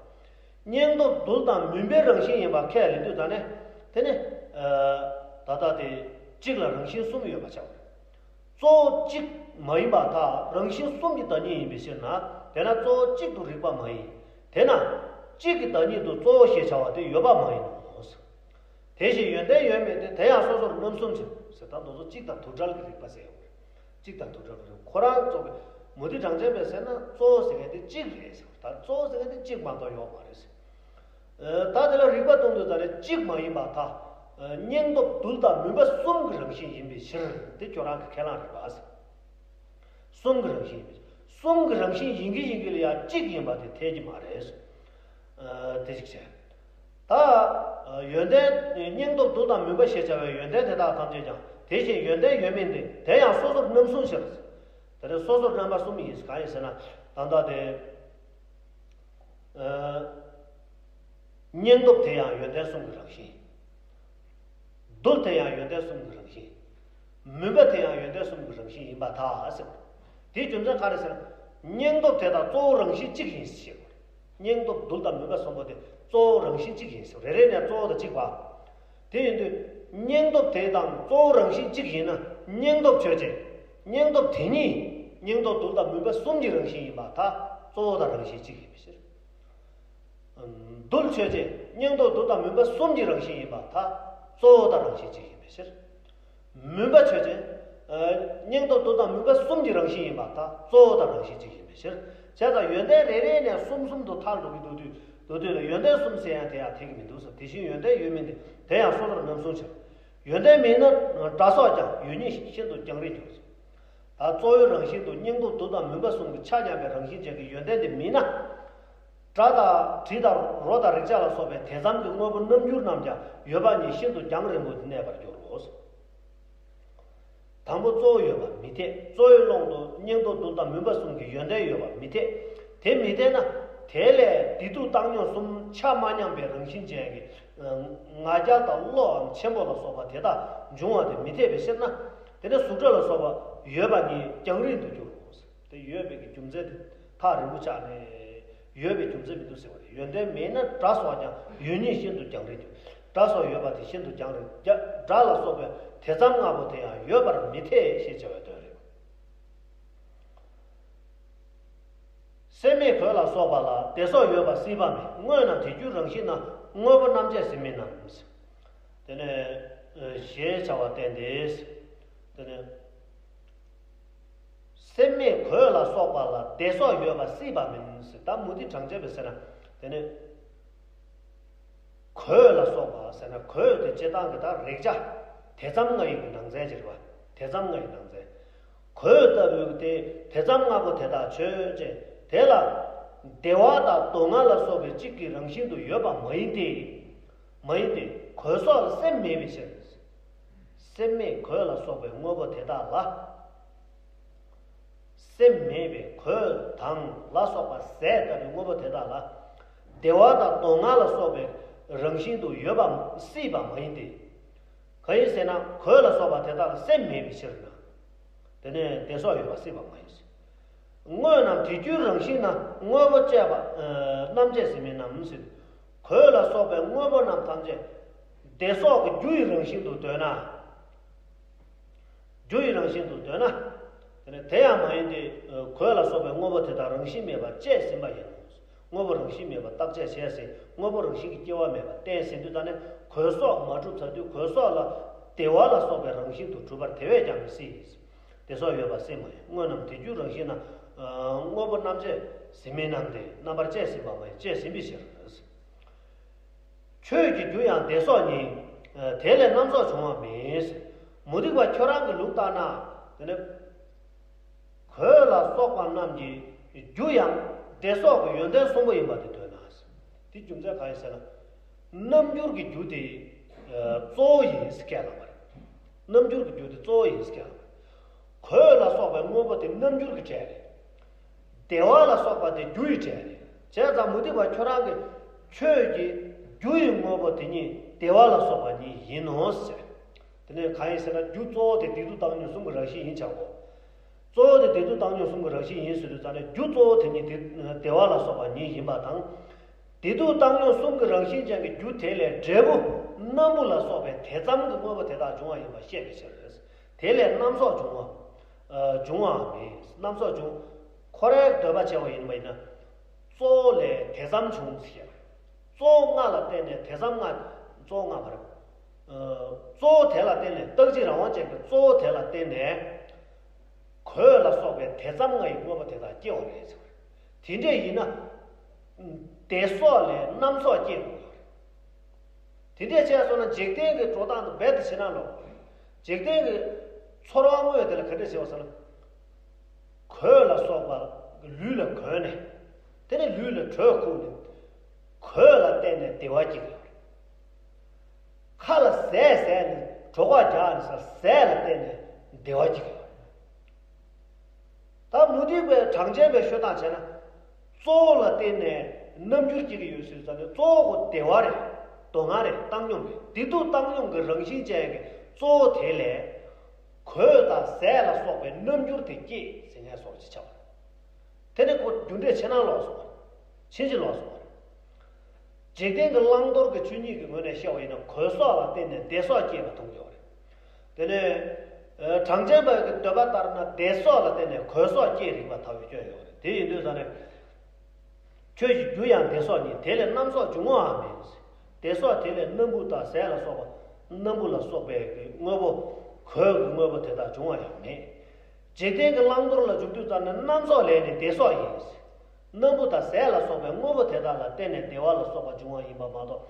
སྙིང་སྟོབས་རྡུལ་དང་མུན་པའི་རང་བཞིན་ཡིན་པ་ཁས་ལེན་དུས་ད་ནས། དེ་ནས་ཨ་ད་ལྟ་དེ་གཅིག་ལ་རང་བཞིན་གསུམ་ཡོད་པ་ཆགས་པ་རེད། གཙོ་བོ་གཅིག་མ་ཡིན་པར་ཐལ། རང་བཞིན་གསུམ་གྱི་བདག་ཉིད་ཡིན་པའི་ཕྱིར་ན། དེས་ན་གཙོ་བོ་གཅིག་ཏུ་རིགས་པ་མ་ཡིན། དེས་ན་གཅིག་གི་བདག་ཉིད་དུ་གཙོ་བོ་ཞེས་བྱ་བ་དེ་ཡོད་པ་མ་ཡིན་ནོ། དེ་བཞིན་ཡོན་ཏན་ཡོད་མིན་ཏེ། དེ་ཡང་སོ་སོར་རྣམ་གསུམ་ཕྱིར་ཟེར། ད་དེ་ཚོ་གཅིག་དང་དུ་བྲལ་གྱི་རིགས་པ་ཟེར་ཡོད་རེད། གཅིག་དང་དུ་བྲལ་གྱི་རིགས། ཁོ་རང་གཙོ་བོ་མུ་སྟེགས་གྲངས་ཅན་པས་ཟེར་ན། གཙོ་བོ་ཟེར་མཁན་དེ་གཅིག་རེད་ཟེར། ད་གཙོ་བོ་ཟེར་མཁན་དེ་གཅིག་མ་གཏོགས་ཡོད་མ་རེད་ཟེར། ཨ་ད་དེ་ལ་རིགས་པ་གཏོང་དུས་ད་ནི་གཅིག་མ་ཡིན་པར་ཐལ། ཨ་སྙིང་སྟོབས་རྡུལ་དང་མུན་པ་གསུམ་གྱི་རང་བཞིན་ཡིན་པའི་ཕྱིར། དེ་ཁྱོད་རང་གི་ཁས་བླངས་རེད་པ། གསུམ་གྱི་རང་བཞིན་ཡིན་པའི། གསུམ་གྱི་རང་བཞིན་ཡིན་གྱི་ཡིན་གྱི་ལ་ཡང་གཅིག་ཡིན་པ་དེ་འཐད་ཀྱི་མ་རེད། ཨ་དེ་ཞིག་བྱས། ད་ཨ་ཡོན་ཏན། སྙིང་སྟོབས་རྡུལ་དང་མུན་པ་ཞེས་བྱ་བའི་ཡོན་ཏན་དེ་དག་ཐམས་ཅད་ཀྱང་། དེ་བཞིན་ཡོན་ཏན་ཡོད་མིན་ཏེ། དེ་ཡང་སོ་སོར་རྣམ་གསུམ་ཕྱིར། དེ་ནས་སོ་སོར་རྣམ་པ་གསུམ་ཡིན། གང་ཡིན་ཟེར་ན། ད་ལྟ་དེ་ཨ་སྙིང་སྟོབས་དེ་ཡང་ཡོན་ཏན་གསུམ་གྱི་རང་བཞིན། རྡུལ་དེ་ཡང་ཡོན་ཏན་གསུམ་གྱི་རང་བཞིན། མུན་པ་དེ་ཡང་ཡོན་ཏན་གསུམ་གྱི་རང་བཞིན་ཡིན་པར་ཐལ་ཟེར། དེའི་རྒྱུ་མཚན་ག་རེ་ཟེར་ན། སྙིང་སྟོབས་དེ་དག་གཙོ་བོ་རང་བཞིན་གཅིག་ཡིན་ཞེས། སྙིང་སྟོབས་རྡུལ་དང་མུན་པ་གསུམ་པོ་དེ་གཙོ་བོ་རང་བཞིན་གཅིག་ཡིན་ཞེས། རེ་རེ་ནས་གཙོ་བོ་དང་གཅིག་པ། དེ་ཡིན་དུས་སྙིང་སྟོབས་དེ་དང་གཙོ་བོ་རང་བཞིན་གཅིག་ཡིན་ན། སྙིང་སྟོབས་ཆོས་ཅན། སྙིང་སྟོབས་དེ་ཉིད་སྙིང་སྟོབས་རྡུལ་དང་མུན་པ་གསུམ་གྱི་རང་བཞིན་ཡིན་པར་ཐལ། གཙོ་བོ་དང་རང་བཞིན་གཅིག་ཡིན་པའི་ཕྱིར། རྡུལ་ཆོས་ཅན། སྙིང་སྟོབས་རྡུལ་དང་མུན་པ་གསུམ་གྱི་རང་བཞིན་ཡིན་པར་ཐལ། གཙོ་བོ་དང་རང་བཞིན་གཅིག་ཡིན་པའི་ཕྱིར། མུན་པ་ཆོས་ཅན། ཨ་སྙིང་སྟོབས་རྡུལ་དང་མུན་པ་གསུམ་གྱི་རང་བཞིན་ཡིན་པར་ཐལ། གཙོ་བོ་དང་རང་བཞིན་གཅིག་ཡིན་པའི་ཕྱིར། བྱས་ཙང་ཡོན་ཏན་རེ་རེ་ནས་གསུམ་གསུམ་དུ་ཐལ་འགྲོ་གི་འདུག་དུས། འདུག་དུས་ལ་ཡོན་ཏན་གསུམ་ཟེར་ཡང་དེ་ཡང་འཐད་ཀྱི་མི་འདུག་ཟེར། དེ་བཞིན་ཡོན་ཏན་ཡོད་མིན་ཏེ། དེ་ཡང་སོ་སོར་རྣམ་གསུམ་ཕྱིར། ཡོན་ཏན་མེད་ན་སྒྲ་སོགས་ཀྱང་། ཡོད་ཉིད་ཤིན་ཏུ་རྒྱང་རིང་འགྱུར། ད་གཙོ་བོའི་རང་བཞིན་དུ་སྙིང་སྟོབས་རྡུལ་དང་མུན་པ་གསུམ་གྱི་ཆ་མཉམ་པའི་རང་བཞིན་ཅན་གྱི་ཡོན་ཏན་དེ་མིན་ན། སྒྲ་དང་དྲི་དང་རོ་དང་རེག་བྱ་ལ་སོགས་པའི་དེ་ཙམ་གྱི་དངོས་པོ་རྣམ་འགྱུར་རྣམས་ཀྱང་ཡོད་པ་ཉིད་ཤིན་ཏུ་རྒྱང་རིང་པོ་གནས་པར་འགྱུར་རོ། དང་པོ་གཙོ་བོ་ཡོད་པ་མི་འཐད། གཙོ་བོའི་ཀློང་དུ་སྙིང་སྟོབས་རྡུལ་དང་མུན་པ་གསུམ་གྱི་ཡོན་ཏན་ཡོད་པ་མི་འཐད། དེ་མི་འཐད་ན། དེ་ལས་བདེ་སྡུག་བཏང་སྙོམས་གསུམ་ཆ་མ་མཉམ་པའི་རང་བཞིན་ཅན་གྱི་ང་རྒྱལ་དང་བློའམ་ཆེན་པོ་ལ་སོགས་པ་དེ་དག་འབྱུང་བ་དེ་མི་འཐད་པའི་ཕྱིར་ན། དེ་ནི་གཟུགས་སྒྲ་ལ་སོགས་པ་ཡོད་པ་ཉིད་རྒྱང་རིང་དུ་འགྱུར་རོ། དེ་ཡོད་པའི་གི་རྒྱུ་མཚན་དེ་ཐག་རིང་པོ་ཆགས་ནས། ཡོད་པའི་རྒྱུ་མཚན་མི་འདུག་ཟེར་བ་རེད། ཡོན་ཏན་མེད་ན་སྒྲ་སོགས་ཀྱང་། ཡོད་ཉིད་ཤིན་ཏུ་རྒྱང་རིང་འགྱུར། སྒྲ་སོགས་ཡོད་པ་དེ་ཤིན་ཏུ་རྒྱང་རིང་། རྒྱ་སྒྲ་ལ་སོགས་པའི་དེ་ཙམ་ལྔ་པོ་དེ་ཡང་ཡོད་པར་མི་འཐད་ཞེས་བྱ་བའི་དོན་རེད། སེམས་མེད་གོས་ལ་སོགས་པ་ལ། བདེ་སོགས་ཡོད་པ་སྲིད་པ་མེད། དངོས་རྣམས་དེ་རྒྱུའི་རང་བཞིན་ན། དངོས་པོ་རྣམ་བཅད་ཟིན་མིན་ནམ། དེ་ནས་ཞེས་བྱ་བ་བསྟན་ཏེ། དེ་ནས། སེམས་མེད་གོས་ལ་སོགས་པ་ལ། བདེ་སོགས་ཡོད་པ་སྲིད་པ་མིན་ཟེར། ད་མུ་སྟེགས་གྲངས་ཅན་པས་ཟེར་ན། དེ་ནི་གོས་ལ་སོགས་པ་ཟེར་ན། གོས་དེ་སྤྱིར་བཏང་གི་ད་རེག་བྱ་དེ་ཙམ་ལྔ་ཡི་གི་ནང་ཚན་ཅིག་རེད་པ། དེ་ཙམ་ལྔ་ཡི་ནང་ཚན། གོས་ལྟ་བུའི་དེ་དེ་ཙམ་ལྔ་པོ་དེ་དག་ཆོས་ཅན། དེ་ལ་བདེ་བ་དང་སྡུག་བསྔལ་ལ་སོགས་པའི་གཅིག་གི་རང་བཞིན་དུ་ཡོད་པ་མ་ཡིན་ཏེ། མ་ཡིན་ཏེ། གོས་སོགས་ལ་སེམས་མེད་པའི་ཕྱིར། སེམས་མེད་གོས་ལ་སོགས་པའི་དངོས་པོ་དེ་དག་ལ། སེམས་མེད་པའི་གོས་དང་ལ་སོགས་པ་ཟས་ལྟ་བུའི་དངོས་པོ་དེ་དག་ལ། བདེ་བ་དང་སྡུག་བསྔལ་ལ་སོགས་པའི་རང་བཞིན་དུ་ཡོད་པ་སྲིད་པ་མ་ཡིན་ཏེ། གང་ཡིན་ཟེར་ན། གོས་ལ་སོགས་པ་དེ་དག་ལ་སེམས་མེད་པའི་ཕྱིར་ན། དེ་ནས་བདེ་སོགས་ཡོད་པ་སྲིད་པ་མ་ཡིན་ཟེར། དངོས་རྣམས་དེ་རྒྱུའི་རང་བཞིན་ན། དངོས་པོ་བཅས་པ་ཨ་རྣམ་བཅད་ཟིན་མིན་ནམ་ཟེར། གོས་ལ་སོགས་པའི་དངོས་པོ་རྣམས་ཐམས་ཅད་བདེ་སོགས་ཀྱི་རྒྱུ་ཡི་རང་བཞིན་དུ་འདོད་ན། རྒྱུ་ཡི་རང་བཞིན་དུ་འདོད་ན། དེ་ནི་དེ་ཡང་མ་ཡིན་ཏེ། གོས་ལ་སོགས་པའི་དངོས་པོ་དེ་དག་རང་བཞིན་མེད་པར་བཅད་ཟིན་པ་ཡིན་ནོ། དངོས་པོ་རང་བཞིན་མེད་པར་བརྟག་དཔྱད་བྱས་ཟིན། དངོས་པོ་རང་བཞིན་གྱིས་སྐྱེ་བ་མེད་པར་བསྟན་ཟིན་དུས། ད་ནི་གོས་སོགས་མ་གྲུབ་ཚར་དུས། གོས་སོགས་ལ་བདེ་བ་ལ་སོགས་པའི་རང་བཞིན་དུ་གྲུབ་པར་དེ་བས་ཀྱང་མི་སྲིད། བདེ་སོགས་ཡོད་པ་སྲིད་མ་ཡིན། དངོས་རྣམས་དེ་རྒྱུའི་རང་བཞིན་ན། དངོས་པོ་རྣམ་བཅད་ཟིན་མིན་ནམ་སྟེ། རྣམ་པར་བཅད་ཟིན་པ་མ་ཡིན། བཅད་ཟིན་པའི་ཕྱིར། ཆོས་ཀྱི་རྒྱུ་ཡང་བདེ་སོགས་ཉིད། དེ་ལས་རྣམ་རྫོགས་བྱུང་བ་མིན། མུ་སྟེགས་པ་ཁྱོད་རང་གི་ལུགས་ལྟར་ན། དེ་ནི་གོས་ལ་སོགས་པ་རྣམས་ཀྱི་ རྒྱུ་ཡང་བདེ་སོགས་ཀྱི་ཡོན་ཏན་གསུམ་པོ་ཡིན་པ་དེ་འདོད་ན། དེ་རྒྱུ་མཚན་གང་ཡིན་ཟེར་ན། རྣམ་འགྱུར་གྱི་རྒྱུ་དེ་གཙོ་བོ་ཡིན་ཟེར་སྐད་བླངས་པ་རེད། རྣམ་འགྱུར་གྱི་རྒྱུ་དེ་གཙོ་བོ་ཡིན་ཟེར་སྐད་བླངས་པ་རེད། གོས་ལ་སོགས་པའི་དངོས་པོ་དེ་རྣམ་འགྱུར་གྱི་གྲས་རེད། བདེ་བ་ལ་སོགས་པ་དེ་རྒྱུ་ཡི་གྲས་རེད། བྱས་ཙང་མུ་སྟེགས་པ་ཁྱོད་རང་གི་ཆོས་ཀྱི་རྒྱུ་ཡི་དངོས་པོ་དེ་ཉིད་བདེ་བ་ལ་སོགས་པ་ཉིད་ཡིན་ནོ་ཟེར། དེ་ནས་གང་ཡིན་ཟེར་ན། རྒྱུ་གཙོ་བོ་དེ་བདེ་སྡུག་བཏང་སྙོམས་གསུམ་གྱི་རང་བཞིན་ཡིན་ཆགས་གོ། གཙོ་བོ་དེ་བདེ་སྡུག་བཏང་སྙོམས་གསུམ་གྱི་རང་བཞིན་ཡིན་ཟེར་དུས་ཙམ་ནས། རྒྱུ་གཙོ་བོ་དེ་ཉིད་དེ་བདེ་བ་ལ་སོགས་པ་ཉིད་ཡིན་པ་དང་། བདེ་སྡུག་བཏང་སྙོམས་གསུམ་གྱི་རང་བཞིན་ཅན་གྱི་རྒྱུ་དེ་ལས་འབྲས་བུ་སྣམ་བུ་ལ་སོགས་པའི་དེ་ཙམ་གྱི་དངོས་པོ་དེ་དག་འབྱུང་བ་ཡིན་པ་ཤེས་པའི་ཕྱིར། དེ་ལས་སྣམ་སོགས་འབྱུང་བ། ཨ། འབྱུང་བའང་མེད། སྣམ་སོགས་འབྱུང་། ཁོ་རའི་འདོད་པ་བྱས་པ་ཡིན་པ་ཡིན་ན། གཙོ་བོ་ལས་དེ་ཙམ་བྱུང་ཟེར། གཙོ་བོ་ལྔ་ལ་བརྟེན་ནས་དེ་ཙམ་ལྔ། གཙོ་བོ་ལྔ་མ་རེད། ཨ། གཙོ་བོ་དེ་ལ་བརྟེན་ནས། རྟག་གཅིག་རང་དབང་ཅན་གྱི་གཙོ་བོ་དེ་ལ་བརྟེན་ནས། གོས་ལ་སོགས་པའི་དེ་ཙམ་ལྔ་ཡི་དངོས་པོ་དེ་དག་སྐྱེ་བ་རེད་ཟེར། དེ་འདྲས་ཡིན་ན། བདེ་སོགས་ལས་སྣམ་སོགས་སྐྱེ་དགོས་པ་རེད། དེ་འདྲས་བྱས་སོང་ན། འཇིག་རྟེན་གྱི་འགྲོ་སྟངས་དང་རྦད་དེ་ཕྱི་ནང་ལོག་འཇིག་རྟེན་གྱི་ཚོར་བ་དངོས་དེ་ལ་ག་འདྲས་བྱེད་པ་ཟེར་ན། གོས་ལ་སོགས་པ་ལུས་ལ་གོན་ནས། དེ་ནས་ལུས་ལ་དྲོད་ཁུག་ནས། གོས་ལ་བརྟེན་ནས་བདེ་བ་སྐྱེ་གི་ཡོད་རེད། ཁ་ལ་ཟས་ཟས་ནས། གྲོད་ཁོག་རྒྱགས་ནས་ཟས་ལ་བརྟེན་ནས་བདེ་བ་སྐྱེ་གི་ཡོད་རེད། ད་མུ་སྟེགས་པའི་གྲངས་ཅན་པའི་ཤོད་སྟངས་བྱས་ན། གཙོ་བོ་ལ་བརྟེན་ནས་རྣམ་འགྱུར་སྐྱེ་གི་ཡོད་ཟེར་ཙང་ནས། གཙོ་བོ་བདེ་བ་རེད། སྡུག་བསྔལ་རེད། བཏང་སྙོམས་རེད། བདེ་སྡུག་བཏང་སྙོམས་ཀྱི་རང་བཞིན་ཅན་གྱི་གཙོ་བོ་དེ་ལས་གོས་དང་ཟས་ལ་སོགས་པའི་རྣམ་འགྱུར་དེ་སྐྱེས་ཟེར་ནས་བཟོ་ཅིག་ཆགས་པ་རེད། དེ་ནི་ཁོ་རྒྱུ་འབྲས་ཕྱི་ནང་ལོག་སོང་བ་རེད། ཕྱིན་ཅི་ལོག་སོང་བ་རེད། འཇིག་རྟེན་གྱི་བླང་དོར་གྱི་ཆོས་ཉིད་ཀྱི་ངོས་ནས་བཤད་པ་ཡིན་ན། གོས་སོགས་ལ་བརྟེན་ནས་བདེ་སོགས་སྐྱེས་པ་མཐོང་གི་ཡོད་རེད། དེ་ནས་ཨ། གྲངས་ཅན་པ་གི་འདོད་པ་ལྟར་ན། བདེ་སོགས་ལ་བརྟེན་ནས་གོས་སོགས་སྐྱེ་རིགས་པ་ལྟ་བུ་སྐྱོན་ཡོད་རེད། དེ་ཡིན་དུས་ཙང་ནས། ཆོས་ཀྱི་རྒྱུ་ཡང་བདེ་སོགས་ཉིད། དེ་ལས་སྣམ་སོགས་འབྱུང་བའང་མེད། བདེ་སོགས་དེ་ལས་སྣམ་བུ་དང་ཟས་ལ་སོགས་པ། སྣམ་བུ་ལ་སོགས་པའི་གི་དངོས་པོ། གོས་ཀྱི་དངོས་པོ་དེ་དག་འབྱུང་བ་ཡང་མེད། འཇིག་རྟེན་གྱི་བླང་དོར་ལ་འཇུག་དུས་ཙམ་ནས། སྣམ་སོགས་ལས་ནི་བདེ་སོགས་ཡིན། སྣམ་བུ་དང་ཟས་ལ་སོགས་པའི་དངོས་པོ་དེ་དག་ལ་བརྟེན་ནས་བདེ་བ་ལ་སོགས་པ་འབྱུང་བ་ཡིན་པ་མ་གཏོགས།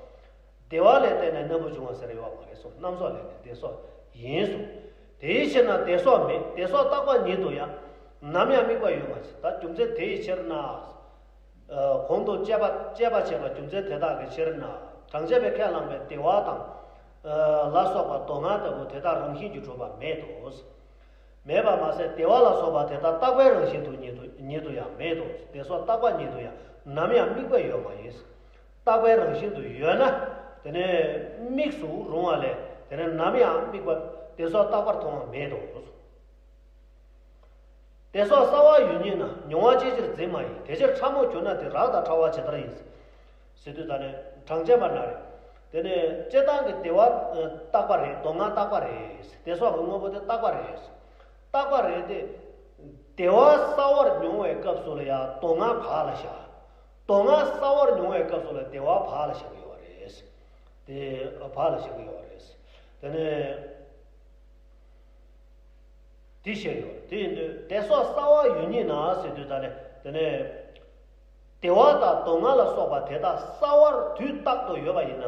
བདེ་བ་ལ་བརྟེན་ནས་སྣམ་བུ་འབྱུང་བ་ཟེར་ཡོད་མ་རེད་གསུངས། སྣམ་སོགས་ལས་ནི་བདེ་སོགས་ཡིན་གསུངས། དེའི་ཕྱིར་ན་བདེ་སོགས་མེད། བདེ་སོགས་རྟག་པ་ཉིད་དུ་ཡང་། ནམ་ཡང་དམིགས་པ་ཡོད་མ་ཡིན། ད་རྒྱུ་མཚན་དེའི་ཕྱིར་ན། ཨ། གོང་དུ་དཔྱད་པ་དཔྱད་པ་བྱས་པ་རྒྱུ་མཚན་དེ་དག་གི་ཕྱིར་ན། གྲངས་ཅན་པས་ཁས་བླངས་པའི་བདེ་བ་དང་། ཨ། ལ་སོགས་པ་སྡུག་བསྔལ་ལྟ་བུ་དེ་དག་རང་བཞིན་གྱིས་གྲུབ་པ་མེད་དོ། མེད་པར་མ་ཟད། བདེ་བ་ལ་སོགས་པ་དེ་དག་རྟག་པའི་རང་བཞིན་དུ་ཉིད་དུ་ཉིད་དུ་ཡང་མེད་དོ། བདེ་སོགས་རྟག་པ་ཉིད་དུ་ཡང་ནམ་ཡང་དམིགས་པ་ཡོད་མ་ཡིན། རྟག་པའི་རང་བཞིན་དུ་ཡོད་ན། དེ་ནས་དམིགས་སུ་རུང་བ་ལས། དེ་ནས་ནམ་ཡང་དམིགས་པ། བདེ་སོགས་རྟག་པར་མཐོང་བ་མེད་དོ། བདེ་སོགས་གསལ་བ་ཡོད་ཉིད་ན། མྱོང་བ་ཅིའི་ཕྱིར་འཛིན་མ་ཡིན། དེ་ཕྱིར་ཕྲ་མོ་གྱུར་ན་དེ། རགས་དང་ཕྲ་བ་ཇི་ལྟར་ཡིན། ཟེར་དུས་ད་ནི་གྲངས་ཅན་པ་ན་རེ། དེ་ནི་སྤྱིར་བཏང་གི་བདེ་བ་རྟག་པ་རེད། སྡུག་བསྔལ་རྟག་པ་རེད། བདེ་སོགས་ཀྱི་དངོས་པོ་དེ་རྟག་པ་རེད། རྟག་པ་རེད་དེ། བདེ་བ་གསལ་བར་མྱོང་བའི་སྐབས་སུ་ལ་ཡང་སྡུག་བསྔལ་བག་ལ་ཞ། སྡུག་བསྔལ་གསལ་བར་མྱོང་བའི་སྐབས་སུ་ལ་བདེ་བ་བག་ལ་ཞ་གི་ཡོད་རེད། དེ་བག་ལ་ཞ་གི་ཡོད་རེད། དེ་ནི། དེ་བཤད་ཡོད། དེ་ཡིན་དུས་བདེ་སོགས་གསལ་བ་ཡོད་ཉིད་ན་ཟེར་དུས་ད་ནས། དེ་ནས་བདེ་བ་དང་སྡུག་བསྔལ་ལ་སོགས་པ་དེ་དག་གསལ་བར་དུས་རྟག་ཏུ་ཡོད་པ་ཡིན་ན།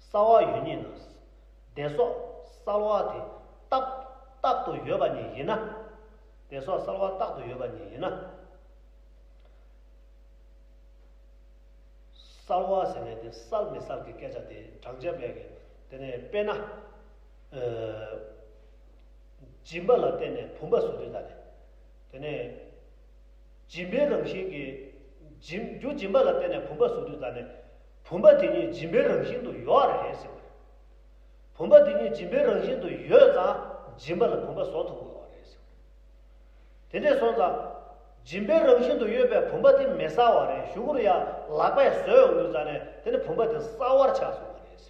གསལ་བ་ཡོད་ཉིད་ན། བདེ་སོགས་གསལ་བ་དེ་རྟག་རྟག་ཏུ་ཡོད་པ་ཉིད་ཡིན་ན། བདེ་སོགས་གསལ་བ་རྟག་ཏུ་ཡོད་པ་ཉིད་ཡིན་ན། གསལ་བ་ཟེར་ནས་དེ་གསལ་མི་གསལ་གྱི་སྐད་ཆ་དེ་གྲངས་ཅན་པས་ཀྱི། དེ་ནས་དཔེར་ན། ཨ། སྦྱིན་པ་ལ་བརྟེན་ནས་བུམ་པ་བཟོ་དུས་ད་ནས། དེ་ནས་སྦྱིན་པའི་རང་བཞིན་གྱིས། སྦྱིན། རྒྱུ་སྦྱིན་པ་ལ་བརྟེན་ནས་བུམ་པ་བཟོ་དུས་ད་ནས། བུམ་པ་དེ་ཉིད་སྦྱིན་པའི་རང་བཞིན་དུ་ཡོད་རེད་ཟེར་བ་རེད། བུམ་པ་དེ་ཉིད་སྦྱིན་པའི་རང་བཞིན་དུ་ཡོད་ཙང་། སྦྱིན་པ་ལ་བུམ་པ་བཟོ་ཐུབ་ཀྱི་ཡོད་རེད་ཟེར་བ་རེད། དེ་འདྲས་སོང་ཙང་། སྦྱིན་པའི་རང་བཞིན་དུ་ཡོད་པའི་བུམ་པ་དེ་མི་གསལ་བ་རེད། གཞུག་གུ་ལ་ཡང་ལག་པས་བཟོས་ཡོང་དུས་ཙང་ནས། དེ་ནི་བུམ་པ་དེ་གསལ་བར་ཆགས་སོང་བ་རེད།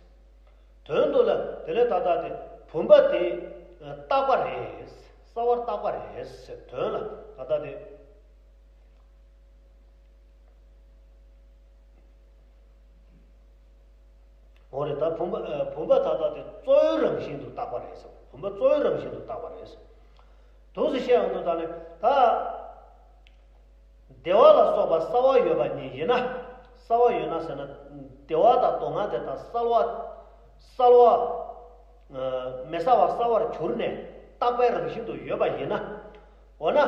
དོན་དུ་ལ་དེ་ནས་ད་ལྟ་དེ་བུམ་པ་དེ་རྟག་པ་རེད། གསལ་བ་རྟག་པ་རེད་ཟེར། དོན་ལ་ད་ལྟ་དེ། འོ་རེད། ད་བུམ་པ། ཨ། བུམ་པ་ད་ལྟ་དེ་གཙོ་བོའི་རང་བཞིན་དུ་རྟག་པ་རེད་ཟེར། བུམ་པ་གཙོ་བོའི་རང་བཞིན་དུ་རྟག་པ་རེད་ཟེར། འདུག་སེ་བཤད་ཡོང་དུས་ད་ནི་ད། བདེ་བ་ལ་སོགས་པ་གསལ་བ་ཡོད་པ་ཉིད་ཡིན་ན། གསལ་བ་ཡོད་ན་ཟེར་ན། བདེ་བ་དང་སྡུག་བསྔལ་དེ་དག་གསལ་བ། གསལ་བ། ཨ། མི་གསལ་བ་གསལ་བར་གྱུར་ནས་རྟག་པའི་རང་བཞིན་དུ་ཡོད་པ་ཡིན་ན། འོ་ན་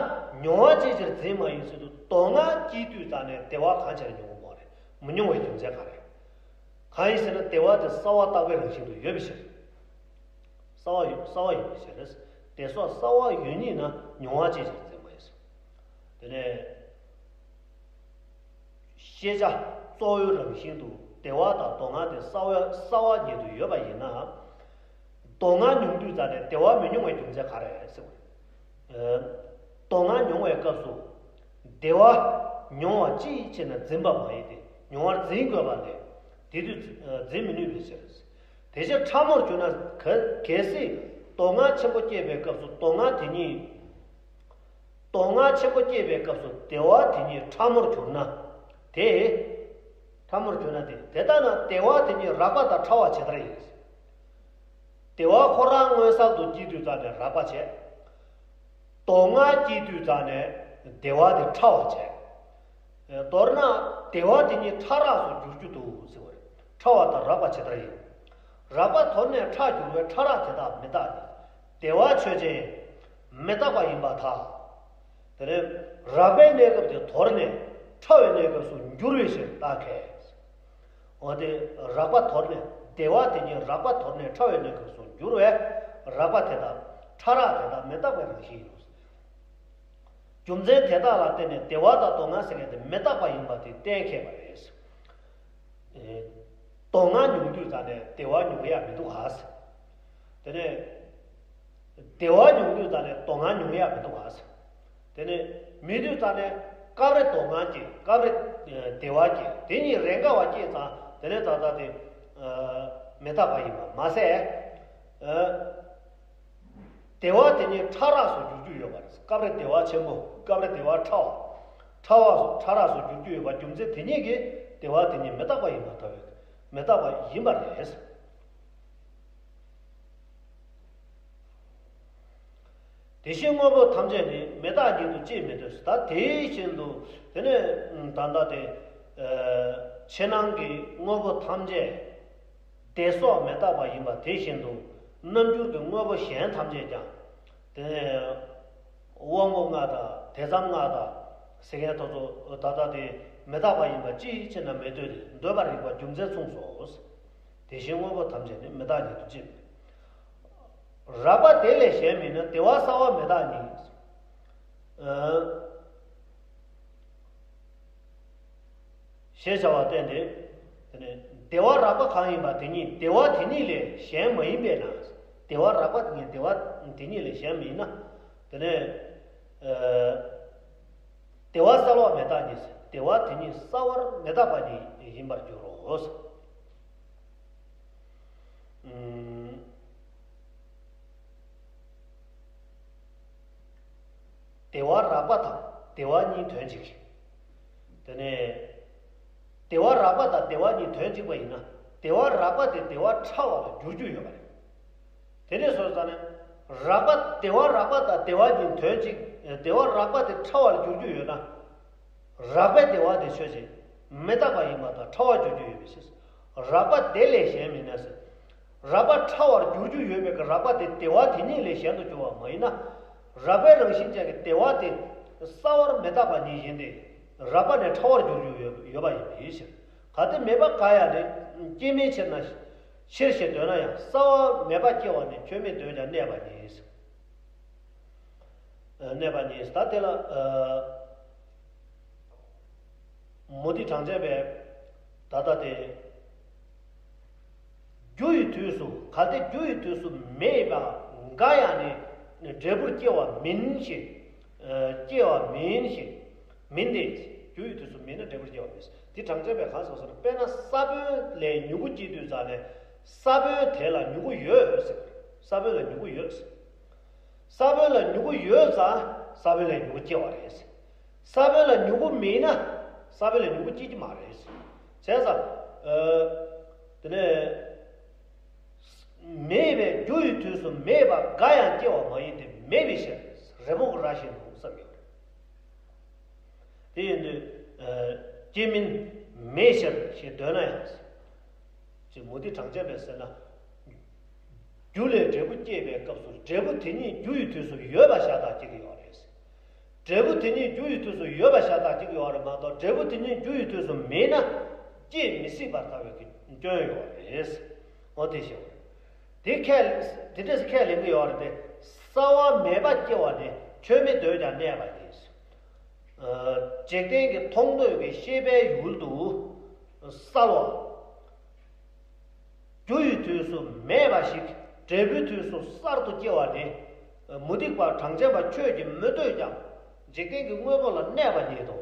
མྱོང་བ་ཅིའི་ཕྱིར་འཛིན་མ་ཡིན་ཟེར་དུས། དོན་ལྔ་སྐྱེས་དུས་ཙམ་ནས་བདེ་བ་གང་བྱས་ནས་མྱོང་གི་མ་རེད། མི་མྱོང་བའི་རྒྱུ་མཚན་ག་རེ། གང་ཡིན་ཟེར་ན་བདེ་བ་དེ་གསལ་བ་རྟག་པའི་རང་བཞིན་དུ་ཡོད་པའི་ཕྱིར། གསལ་བ་ཡོད། གསལ་བ་ཡོད་པའི་ཕྱིར། བདེ་སོགས་གསལ་བ་ཡོད་ཉིད་ན་མྱོང་བ་ཅིའི་ཕྱིར་འཛིན་མ་ཡིན་ཟེར། དེ་ནས། ཤེས་བྱ་གཙོ་བོའི་རང་བཞིན་དུ་བདེ་བ་དང་དོན་ལྔ་དེ་གསལ་བ་གསལ་བ་ཉིད་དུ་ཡོད་པ་ཡིན་ན། དོན་ལྔ་མྱོང་དུས་ཙམ་ནས་བདེ་བ་མི་མྱོང་བའི་རྒྱུ་མཚན་ག་རེ་ཟེར་བ། ཨ། དོན་ལྔ་མྱོང་བའི་སྐབས་སུ། བདེ་བ་མྱོང་བ་ཅིའི་ཕྱིར་ན་འཛིན་པ་མ་ཡིན་ཏེ། མྱོང་བར་འཛིན་དགོས་པ་ལས། དེ་དུས་འཛིན་མི་ནུས་པའི་ཕྱིར། དེ་ཕྱིར་ཕྲ་མོར་གྱུར་ན། གལ་གལ་སྲིད་དོན་ལྔ་ཆེན་པོ་སྐྱེས་པའི་སྐབས་སུ་དོན་ལྔ་དེ་ཉིད། དོན་ལྔ་ཆེན་པོ་སྐྱེས་པའི་སྐབས་སུ་བདེ་བ་དེ་ཉིད་ཕྲ་མོར་གྱུར་ན། དེ། ཕྲ་མོར་གྱུར་ན་དེ། དེ་ལྟ་ན་བདེ་བ་དེ་ཉིད་རགས་པ་དང་ཕྲ་བ་ཇི་ལྟར་ཡིན། བདེ་བ་ཁོ་རང་མངོན་གསལ་དུ་སྐྱེས་དུས་ཙམ་ནས་རགས་པ་བྱས། དོན་ལྔ་སྐྱེས་དུས་ཙམ་ནས་བདེ་བ་དེ་ཕྲ་བ་བྱས། མདོར་ན་བདེ་བ་དེ་ཉིད་ཕྲ་རགས་སུ་འགྱུར་རྒྱུ་འདུག་ཟེར་བ་རེད། ཕྲ་བ་དང་རགས་པ་ཇི་ལྟར་ཡིན། རགས་པ་དོར་ནས་ཕྲ་འགྱུར་བས་ཕྲ་རགས་དེ་དག་མི་རྟག་སྟེ། བདེ་བ་ཆོས་ཅན། མི་རྟག་པ་ཡིན་པར་ཐལ། དེ་ནས་རགས་པའི་གནས་སྐབས་དེ་དོར་ནས་ཕྲ་བའི་གནས་སྐབས་སུ་འགྱུར་བའི་ཕྱིར་རྟགས་ཁས། འོ་དེ་རགས་པ་དོར་ནས། བདེ་བ་དེ་ཉིད་རགས་པ་དོར་ནས་ཕྲ་བའི་གནས་སྐབས་སུ་འགྱུར་བས་རགས་པ་དེ་དག་ཕྲ་རགས་དེ་དག་མི་རྟག་པའི་རང་བཞིན་ཡིན་ནོ། རྒྱུ་མཚན་དེ་དག་ལ་བརྟེན་ནས་བདེ་བ་དང་དོན་ལྔ་ཟེར་མཁན་དེ་མི་རྟག་པ་ཡིན་པ་དེ་གཏན་འཁེལ་བ་རེད། ཨེ། དོན་ལྔ་མྱོང་དུས་ཙམ་ནས་བདེ་བ་མྱོང་གི་ཡ་མི་འདུག་ག་ཟེར། དེ་ནས་བདེ་བ་མྱོང་དུས་ཙམ་ནས་དོན་ལྔ་མྱོང་གི་ཡ་མི་འདུག་ག་ཟེར། དེ་ནས་མེད་དུས་ཙམ་ནས་སྐབས་རེ་དོན་ལྔ་སྐྱེ། སྐབས་རེ་བདེ་བ་སྐྱེ། དེ་གཉིས་རེས་འགའ་བ་སྐྱེས་ཙང་དེ་ནས་ད་ལྟ་དེ་མི་རྟག་པ་ཡིན་པ་མ་ཟད། བདེ་བ་དེ་ཉིད་ཕྲ་རགས་སུ་འགྱུར་རྒྱུ་ཡོད་པ་རེད། སྐབས་རེ་བདེ་བ་ཆེན་པོ། སྐབས་རེ་བདེ་བ་ཕྲ་བ། ཕྲ་བ་སོགས་ཕྲ་རགས་སུ་འགྱུར་རྒྱུ་ཡོད་པ་རྒྱུ་མཚན་དེ་ཉིད་ཀྱིས་བདེ་བ་དེ་ཉིད་མི་རྟག་པ་ཡིན་པར་ཐལ་བས། མི་རྟག་པ་ཡིན་པ་རེད། དེ་བཞིན་དངོས་པོ་ཐམས་ཅད་ནི་མི་རྟག་ཉིད་དུ་ཅིས་མི་འདོད། ད་དེ་བཞིན་དུ་དེ་ནས་ད་ལྟ་དེ་ཕྱི་ནང་གི་དངོས་པོ་ཐམས་ཅད་བདེ་སོགས་མི་རྟག་པ་ཡིན་པ་དེ་བཞིན་དུ། རྣམ་འགྱུར་གྱི་དངོས་པོ་གཞན་ཐམས་ཅད་ཀྱང་། དེ་ནས་དབང་པོ་ལྔ་དང་དེ་ཙམ་ལྔ་དང་ཟེར་མཁན་དེ་ཚོ་ད་ལྟ་དེ་མི་རྟག་པ་ཡིན་པ་ཅིའི་ཕྱིར་ན་མི་འདོད་དེ། འདོད་པར་རིགས་པ་རྒྱུ་མཚན་མཚུངས་སོ། དེ་བཞིན་དངོས་པོ་ཐམས་ཅད་ནི་མི་རྟག་ཉིད་དུ་ཅིས། རགས་པ་དེ་ལས་གཞན་མིན་ན་བདེ་བ་གསལ་བ་མི་རྟག་ཉིད། ཨ། ཞེས་བྱ་བ་བསྟན་ཏེ། དེ་ནས་བདེ་བ་རགས་པ་གང་ཡིན་པ་དེ་ཉིད་བདེ་བ་དེ་ཉིད་ལས་གཞན་མ་ཡིན་པས་ན། བདེ་བ་རགས་པ་དེ་ཉིད་བདེ་བ་དེ་ཉིད་ལས་གཞན་མ་ཡིན་ན། དེ་ནས་ཨ། བདེ་བ་གསལ་བ་མི་རྟག་ཉིད། བདེ་བ་དེ་ཉིད་གསལ་བར་མི་རྟག་པ་ཉིད་ཡིན་པར་འགྱུར་རོ། ཨུམ། བདེ་བ་རགས་པ་དང་བདེ་བ་གཉིས་དོན་གཅིག་དེ་ནས་བདེ་བ་རགས་པ་དང་བདེ་བ་གཉིས་དོན་གཅིག་པ་ཡིན་ན། བདེ་བ་རགས་པ་དེ་བདེ་བ་ཕྲ་བ་ལ་འགྱུར་རྒྱུ་ཡོད་པ་རེད། དེ་འདྲ་སོང་ཙང་ནས་རགས་པ། བདེ་བ་རགས་པ་དང་བདེ་བ་གཉིས་དོན་གཅིག་བདེ་བ་རགས་པ་དེ་ཕྲ་བ་ལ་འགྱུར་རྒྱུ་ཡོད་ན། རགས་པའི་བདེ་བ་དེ་ཆོས་ཅན། མི་རྟག་པ་ཡིན་པ་དང་ཕྲ་བར་འགྱུར་རྒྱུ་ཡོད་པའི་ཕྱིར། རགས་པ་དེ་ལས་གཞན་མིན་ན་ཟེར། རགས་པ་ཕྲ་བར་འགྱུར་རྒྱུ་ཡོད་པའི་རགས་པ་དེ་བདེ་བ་དེ་ཉིད་ལས་གཞན་དུ་འགྱུར་བ་མ་ཡིན་ན། རགས་པའི་རང་བཞིན་ཅན་གྱི་བདེ་བ་དེ་གསལ་བར་མི་རྟག་པ་ཉིད་ཡིན་ཏེ། རགས་པ་ནས་ཕྲ་བར་འགྱུར་རྒྱུ་ཡོད་ཡོད་པ་ཡིན་པའི་ཕྱིར། གལ་ཏེ་མེད་པ་འགའ་ཡང་ནི་སྐྱེ་མིན་ཕྱིར་ན། ཕྱིར་ཞེས་འདོད་ན་ཡང་གསལ་བ་མེད་པ་སྐྱེ་བ་ནི་ཁྱོད་མི་འདོད་ཀྱང་གནས་པ་ཉིད། གནས་པ་ཉིད། ད་དེ་ལ་ཨ། མུ་སྟེགས་གྲངས་ཅན་པས་ད་ལྟ་དེ། རྒྱུ་ཡི་དུས་སུ། གལ་ཏེ་རྒྱུ་ཡི་དུས་སུ་མེད་པ་འགའ་ཡང་ནི་འབྲས་བུར་སྐྱེ་བ་མིན་ཞེས། ཨ། སྐྱེ་བ་མིན་ཞེས། མིན་ཏེ། རྒྱུ་ཡི་དུས་སུ་མེད་ན་འབྲས་བུར་སྐྱེ་བ་མིན། འདི་གྲངས་ཅན་པས་གང་གསུངས་ཟེར་ན། དཔེར་ན་ས་བོན་ལས་མྱུ་གུ་སྐྱེ་དུས་ཙམ་ནས་ས་བོན་དེ་ལ་མྱུ་གུ་ཡོད་ཟེར། ས་བོན་ལ་མྱུ་གུ་ཡོད་ཟེར། ས་བོན་ལ་མྱུ་གུ་ཡོད་ཙང་ས་བོན་ལས་མྱུ་གུ་སྐྱེ་བ་རེད། ས་བོན་ལ་མྱུ་གུ་མེད་ན་ས་བོན་ལ་མྱུ་གུ་སྐྱེ་གི་མ་རེད། བྱས་ཙང་། ཨ། དེ་ནས་མེད་པའི་རྒྱུ་ཡི་དུས་སུ་མེད་པ་འགའ་ཡང་སྐྱེ་བ་མ་ཡིན་ཏེ། མེད་པའི་ཕྱིར། རི་མོ་གི་ར་བཞིན་དུ་བསམ་ཡོད་རེད། དེ་ཡིན་དུས། ཨ། སྐྱེ་མིན་མེད་ཕྱིར་ཞེས་འདོད་ན་ཡང་། ཅེས་མུ་སྟེགས་གྲངས་ཅན་པས་ཟེར་ན། རྒྱུ་ལས་འབྲས་བུ་སྐྱེས་པའི་སྐབས་སུ་འབྲས་བུ་དེ་ཉིད་རྒྱུ་ཡི་དུས་སུ་ཡོད་པ་ཤ་སྟག་སྐྱེ་གི་ཡོད་རེད། འབྲས་བུ་དེ་ཉིད་རྒྱུ་ཡི་དུས་སུ་ཡོད་པ་ཤ་སྟག་གཅིག་ཡོད་རེད་མ་གཏོགས། འབྲས་བུ་དེ་ཉིད་རྒྱུ་ཡི་དུས་སུ་མེད་ན་སྐྱེ་མི་སྲིད་པར་ཐལ་བའི་གི་སྐྱོན་ཡོད་རེད། འོ་དེ་ཤེས་དགོས། དེ་ཁས་དེ་འདྲས་སུ་ཁས་ལེན་གྱི་ཡོད་རེད་དེ། གསལ་བ་མེད་པ་སྐྱེ་བ་ནི་ཆོས་མི་འདོད་ཀྱང་གནས་པ་ཡིན། འཇིག་རྟེན་གྱི་མཐོང་ཐོས་ཀྱི་ཤེས་པའི་ཡུལ་དུ་གསལ་བ། རྒྱུ་ཡི་དུས་སུ་མེད་པ་ཞིག་འབྲས་བུའི་དུས་སུ་གསར་དུ་སྐྱེ་བ་ནི། མུ་སྟེགས་པ་གྲངས་ཅན་པ་ཁྱོད་ཀྱིས་མི་འདོད་ཀྱང་། འཇིག་རྟེན་གྱི་དངོས་པོ་ལ་གནས་པ་ཉིད་དོ།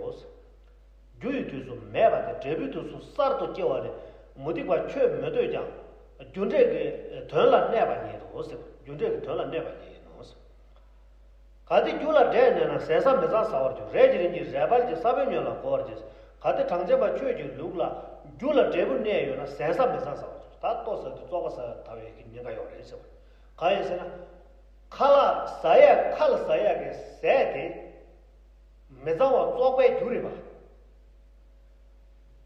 རྒྱུ་ཡི་དུས་སུ་མེད་པ་དེ་འབྲས་བུའི་དུས་སུ་གསར་དུ་སྐྱེ་བ་ནི་མུ་སྟེགས་པ་ཁྱོད་མི་འདོད་ཀྱང་། རྒྱུ་འབྲས་ཀྱི་དོན་ལ་གནས་པ་ཉིད་དོ། རྒྱུ་འབྲས་ཀྱི་དོན་ལ་གནས་པ་ཉིད་ཡིན་ནོ། གལ་ཏེ་རྒྱུ་ལ་འབྲས་གནས་ན་ཟད་ས་མི་གཙང་ཟ་བར་འགྱུར། རས་ཀྱི་རིན་གྱིས་རས་དཔལ་གྱི་ས་བོན་ཉོན་ལ་གོ་བར་གྱིས། གལ་ཏེ་གྲངས་ཅན་པ་ཁྱོད་ཀྱི་ལུགས་ལ་རྒྱུ་ལ་འབྲས་བུ་གནས་ཡོད་ན་ཟད་ས་མི་གཙང་ཟ་བར་འགྱུར། ད་ལྟོ་ཟ་དུས་བཙོག་པ་ཟ་ཡ་ཐལ་བའི་གི་ཉེན་ཁ་ཡོད་རེད་ཟེར་བ། གང་ཡིན་ཟེར་ན། ཁ་ལག་ཟ་ཡ་ཁ་ལ་ཟ་ཡ་གི་ཟས་དེ་མི་གཙང་བ་བཙོག་པའི་རྒྱུ་རེད་པ།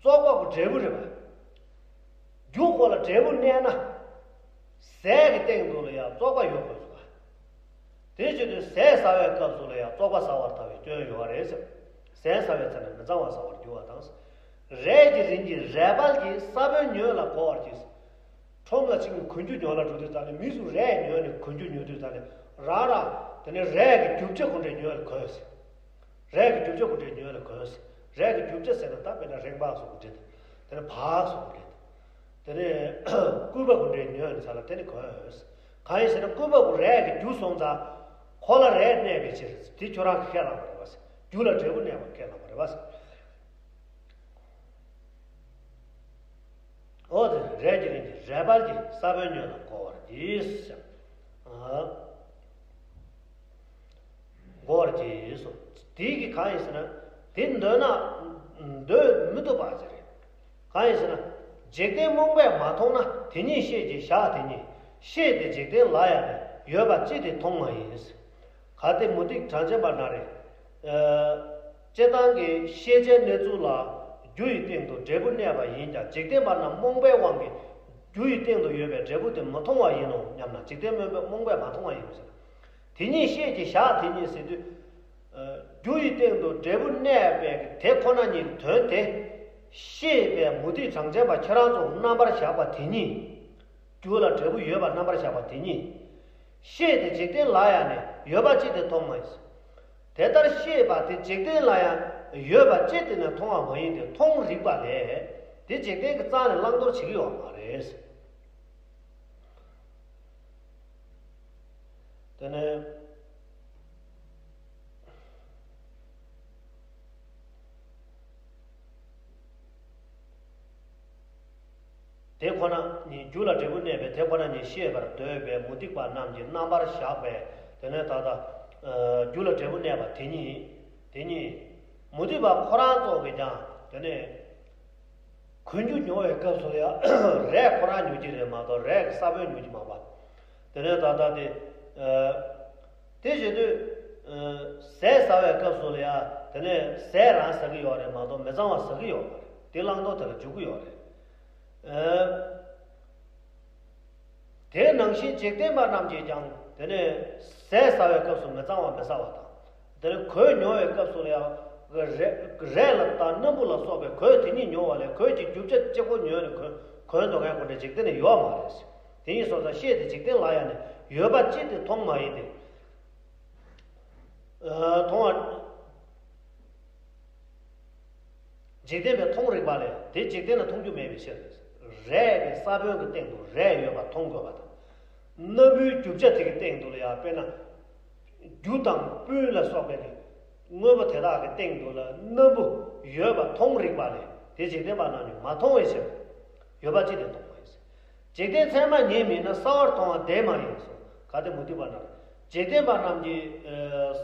བཙོག་པ་གི་འབྲས་བུ་རེད་པ། རྒྱུ་ཁོ་ལ་འབྲས་བུ་གནས་ན། ཟས་ཀྱི་སྟེང་དུ་ལ་ཡང་བཙོག་པ་ཡོད་དགོས་སོ། དེ་བྱེད་དུས་ཟས་ཟ་བའི་སྐབས་སུ་ལ་ཡང་བཙོག་པ་ཟ་བར་ཐལ་བའི་སྐྱོན་ཡོད་རེད་ཟེར། ཟས་ཟ་བའི་ཚེ་ན་མི་གཙང་བ་ཟ་བར་འགྱུར་བ་དང་། རས་ཀྱི་རིན་གྱིས་རས་དཔལ་གྱི་ས་བོན་ཉོན་ལ་གོ་བར་གྱིས། ཁྲོམ་ལ་ཅིག་གི་གོན་རྒྱུ་ཉོ་ལ་འགྲོ་དུས་ཙ་ནས་མིས་སུ་རས་ཉོས་ནས་གོན་རྒྱུ་ཉོ་དུས་ཙ་ནས་རང་རང་དེ་ནས་རས་ཀྱི་རྒྱུ་ཆ་གོ་འདྲས་ཉོས་ལ་གོན་ཟེར། རས་ཀྱི་རྒྱུ་ཆ་གོ་འདྲས་ཉོས་ལ་གོན་ཟེར། རས་ཀྱི་རྒྱུ་ཆ་ཟེར་ན་ད་དཔེར་ན་རེག་པ་སོགས་གོ་འདྲས་དེ་ནས་བག་སོགས་གོ་འདྲས་དེ་ནས་སྐུད་པ་གོ་འདྲས་ཉོས་ནས་ཚ་ལ་དེ་ནས་གོན་ཟེར། གང་ཡིན་ཟེར་ན་སྐུད་པ་གོ་རས་ཀྱི་རྒྱུ་སོང་ཙང་ཁོ་ལ་རས་གནས་པའི་ཕྱིར་དེ་ཁྱོད་རང་གི་ཁས་བླངས་པ་རེད་བ་ཟེར། རྒྱུ་ལ་འབྲས་བུ་གནས་པ་ཁས་བླངས་པ་རེད་བ་ཟེར། འོ་དེ་རས་ཀྱི་རིན་གྱིས་རས་དཔལ་གྱི་ས་བོན་ཉོན་ལ་གོ་བར་གྱིས། གོ་བར་གྱིས་སོ། དེའི་གི་གང་ཡིན་ཟེར་ན། དེ་འདོད་ན་འདོད་མི་བཏུབ་པ་ཟེར། གང་ཡིན་ཟེར་ན། འཇིག་རྟེན་རྨོངས་པས་མ་མཐོང་ན་དེ་ཉིད་ཤེས་ཀྱི་བཞག་དེ་ཉིད། ཤེས་དེ་འཇིག་རྟེན་ལ་ཡང་ནི་ཡོད་པ་ཅི་སྟེ་མཐོང་མ་ཡིན། གལ་ཏེ་མུ་སྟེགས་གྲངས་ཅན་པ་ན་རེ། སྤྱིར་བཏང་གི་ཤེས་བྱའི་གནས་ཚུལ་ལ་རྒྱུ་ཡི་སྟེང་དུ་འབྲས་བུ་གནས་པ་ཡིན་ཀྱང་འཇིག་རྟེན་པ་རྣམས་རྨོངས་པའི་དབང་གིས་རྒྱུ་ཡི་སྟེང་དུ་ཡོད་པའི་འབྲས་བུ་དེ་མི་མཐོང་བ་ཡིན་ནོ་སྙམ་ན་འཇིག་རྟེན་རྨོངས་པས་མ་མཐོང་བ་ཡིན་ནོ་ཟེར། དེ་ཉིད་ཤེས་ཀྱི་བཞག་དེ་ཉིད་ཟེར་དུས། རྒྱུ་ཡི་སྟེང་དུ་འབྲས་བུ་གནས་པའི་དེ་ཁོ་ན་ཉིད་དོན་དེ། ཤེས་པའི་མུ་སྟེགས་གྲངས་ཅན་པ་ཁྱེད་རང་ཚོ་རྣམ་པར་བཞག་པ་དེ་ཉིད། རྒྱུ་ལ་འབྲས་བུ་ཡོད་པ་རྣམ་པར་བཞག་པ་དེ་ཉིད། ཤེས་དེ་འཇིག་རྟེན་ལ་ཡང་ནི་ཡོད་པ་ཅི་སྟེ་མཐོང་མ་ཡིན། དེ་ལྟར་ཤེས་པ་དེ་འཇིག་རྟེན་ལ་ཡང་ཡོད་པ་ཅི་སྟེ་ནི་མཐོང་བ་མ་ཡིན་ཏེ་མཐོང་རིགས་པ་ལས། དེ་འཇིག་རྟེན་གྱི་རྩ་ནས་བླང་དོར་བྱེད་ཀྱི་ཡོད་མ་རེད། དེ་ནས། དེ་ཁོ་ན་ཉིད་རྒྱུ་ལ་འབྲས་བུ་གནས་པས་དེ་ཁོ་ན་ཉིད་ཤེས་པར་འདོད་པའི་མུ་སྟེགས་པ་རྣམས་ཀྱིས་རྣམ་པར་བཞག་པའི་དེ་ནས་ད་ལྟ་རྒྱུ་ལ་འབྲས་བུ་གནས་པ་དེ་ཉིད་དེ་ཉིད་མུ་སྟེགས་པ་ཁོ་རང་ཚོ་གིས་ཀྱང་དེ་ནས་གོན་རྒྱུ་ཉོ་བའི་སྐབས་སུ་ལ་ཡང་རས་ཁོ་རང་ཉོ་གི་རེད་མ་གཏོགས་རས་ཀྱི་ས་བོན་ཉོ་གི་མ་པ། དེ་ནས་ད་ལྟ་དེ། དེ་བྱེད་དུས། ཟས་ཟ་བའི་སྐབས་སུ་ལ་ཡང་དེ་ནས་ཟས་རང་ཟ་གི་ཡོད་རེད་མ་གཏོགས་མི་གཙང་བ་ཟ་གི་ཡོད་མ་རེད། དེ་བླང་དོར་དེ་ལ་འཇུག་གི་ཡོད་རེད། དེ་ནང་བཞིན་འཇིག་རྟེན་པ་རྣམས་ཀྱིས་ཀྱང་དེ་ནས་ཟས་ཟ་བའི་སྐབས་སུ་མི་གཙང་བ་མི་ཟ་བ་དང་། དེ་ནས་གོས་ཉོ་བའི་སྐབས་སུ་ལ་ཡང་རས་རས་ལ་དང་སྣམ་བུ་ལ་སོགས་པའི་གོས་དེ་ཉིད་ཉོ་བ་ལས་གོས་ཀྱི་རྒྱུ་ཆ་གཅིག་པོ་ཉོས་ནས་གོན་གོན་འདུག་མཁན་ཁོ་འདྲ་འཇིག་རྟེན་ན་ཡོད་མ་རེད། དེ་ཉིད་སོང་ཙང་ཤེས་དེ་འཇིག་རྟེན་ལ་ཡང་ནི་ཡོད་པ་ཅི་སྟེ་མཐོང་མ་ཡིན་ཏེ། མཐོང་བ། འཇིག་རྟེན་པས་མཐོང་རིགས་པ་ལས་དེ་འཇིག་རྟེན་ན་མཐོང་རྒྱུ་མེད་པའི་ཕྱིར། རས་ཀྱི་ས་བོན་གྱི་སྟེང་དུ་རས་ཡོད་པ་མཐོང་དགོས་པ་དང་། སྣམ་བུའི་རྒྱུ་ཆ་དེ་གི་སྟེང་དུ་ལ་ཡང་དཔེར་ན། རྒྱུ་དང་སྤུན་ལ་སོགས་པའི་དངོས་པོ་དེ་དག་གི་སྟེང་དུ་ལ་སྣམ་བུ་ཡོད་པ་མཐོང་རིགས་པ་ལས་དེ་འཇིག་རྟེན་པ་རྣམས་ཀྱིས་མ་མཐོང་བའི་ཕྱིར། ཡོད་པ་ཅི་སྟེ་མཐོང་མ་ཡིན། འཇིག་རྟེན་ཚད་མ་ཉིད་མིན་ན་གསལ་བར་མཐོང་བ་དེ་མ་ཡིན་གསུངས། གལ་ཏེ་མུ་སྟེགས་པ་རྣམས། འཇིག་རྟེན་པ་རྣམས་ཀྱིས་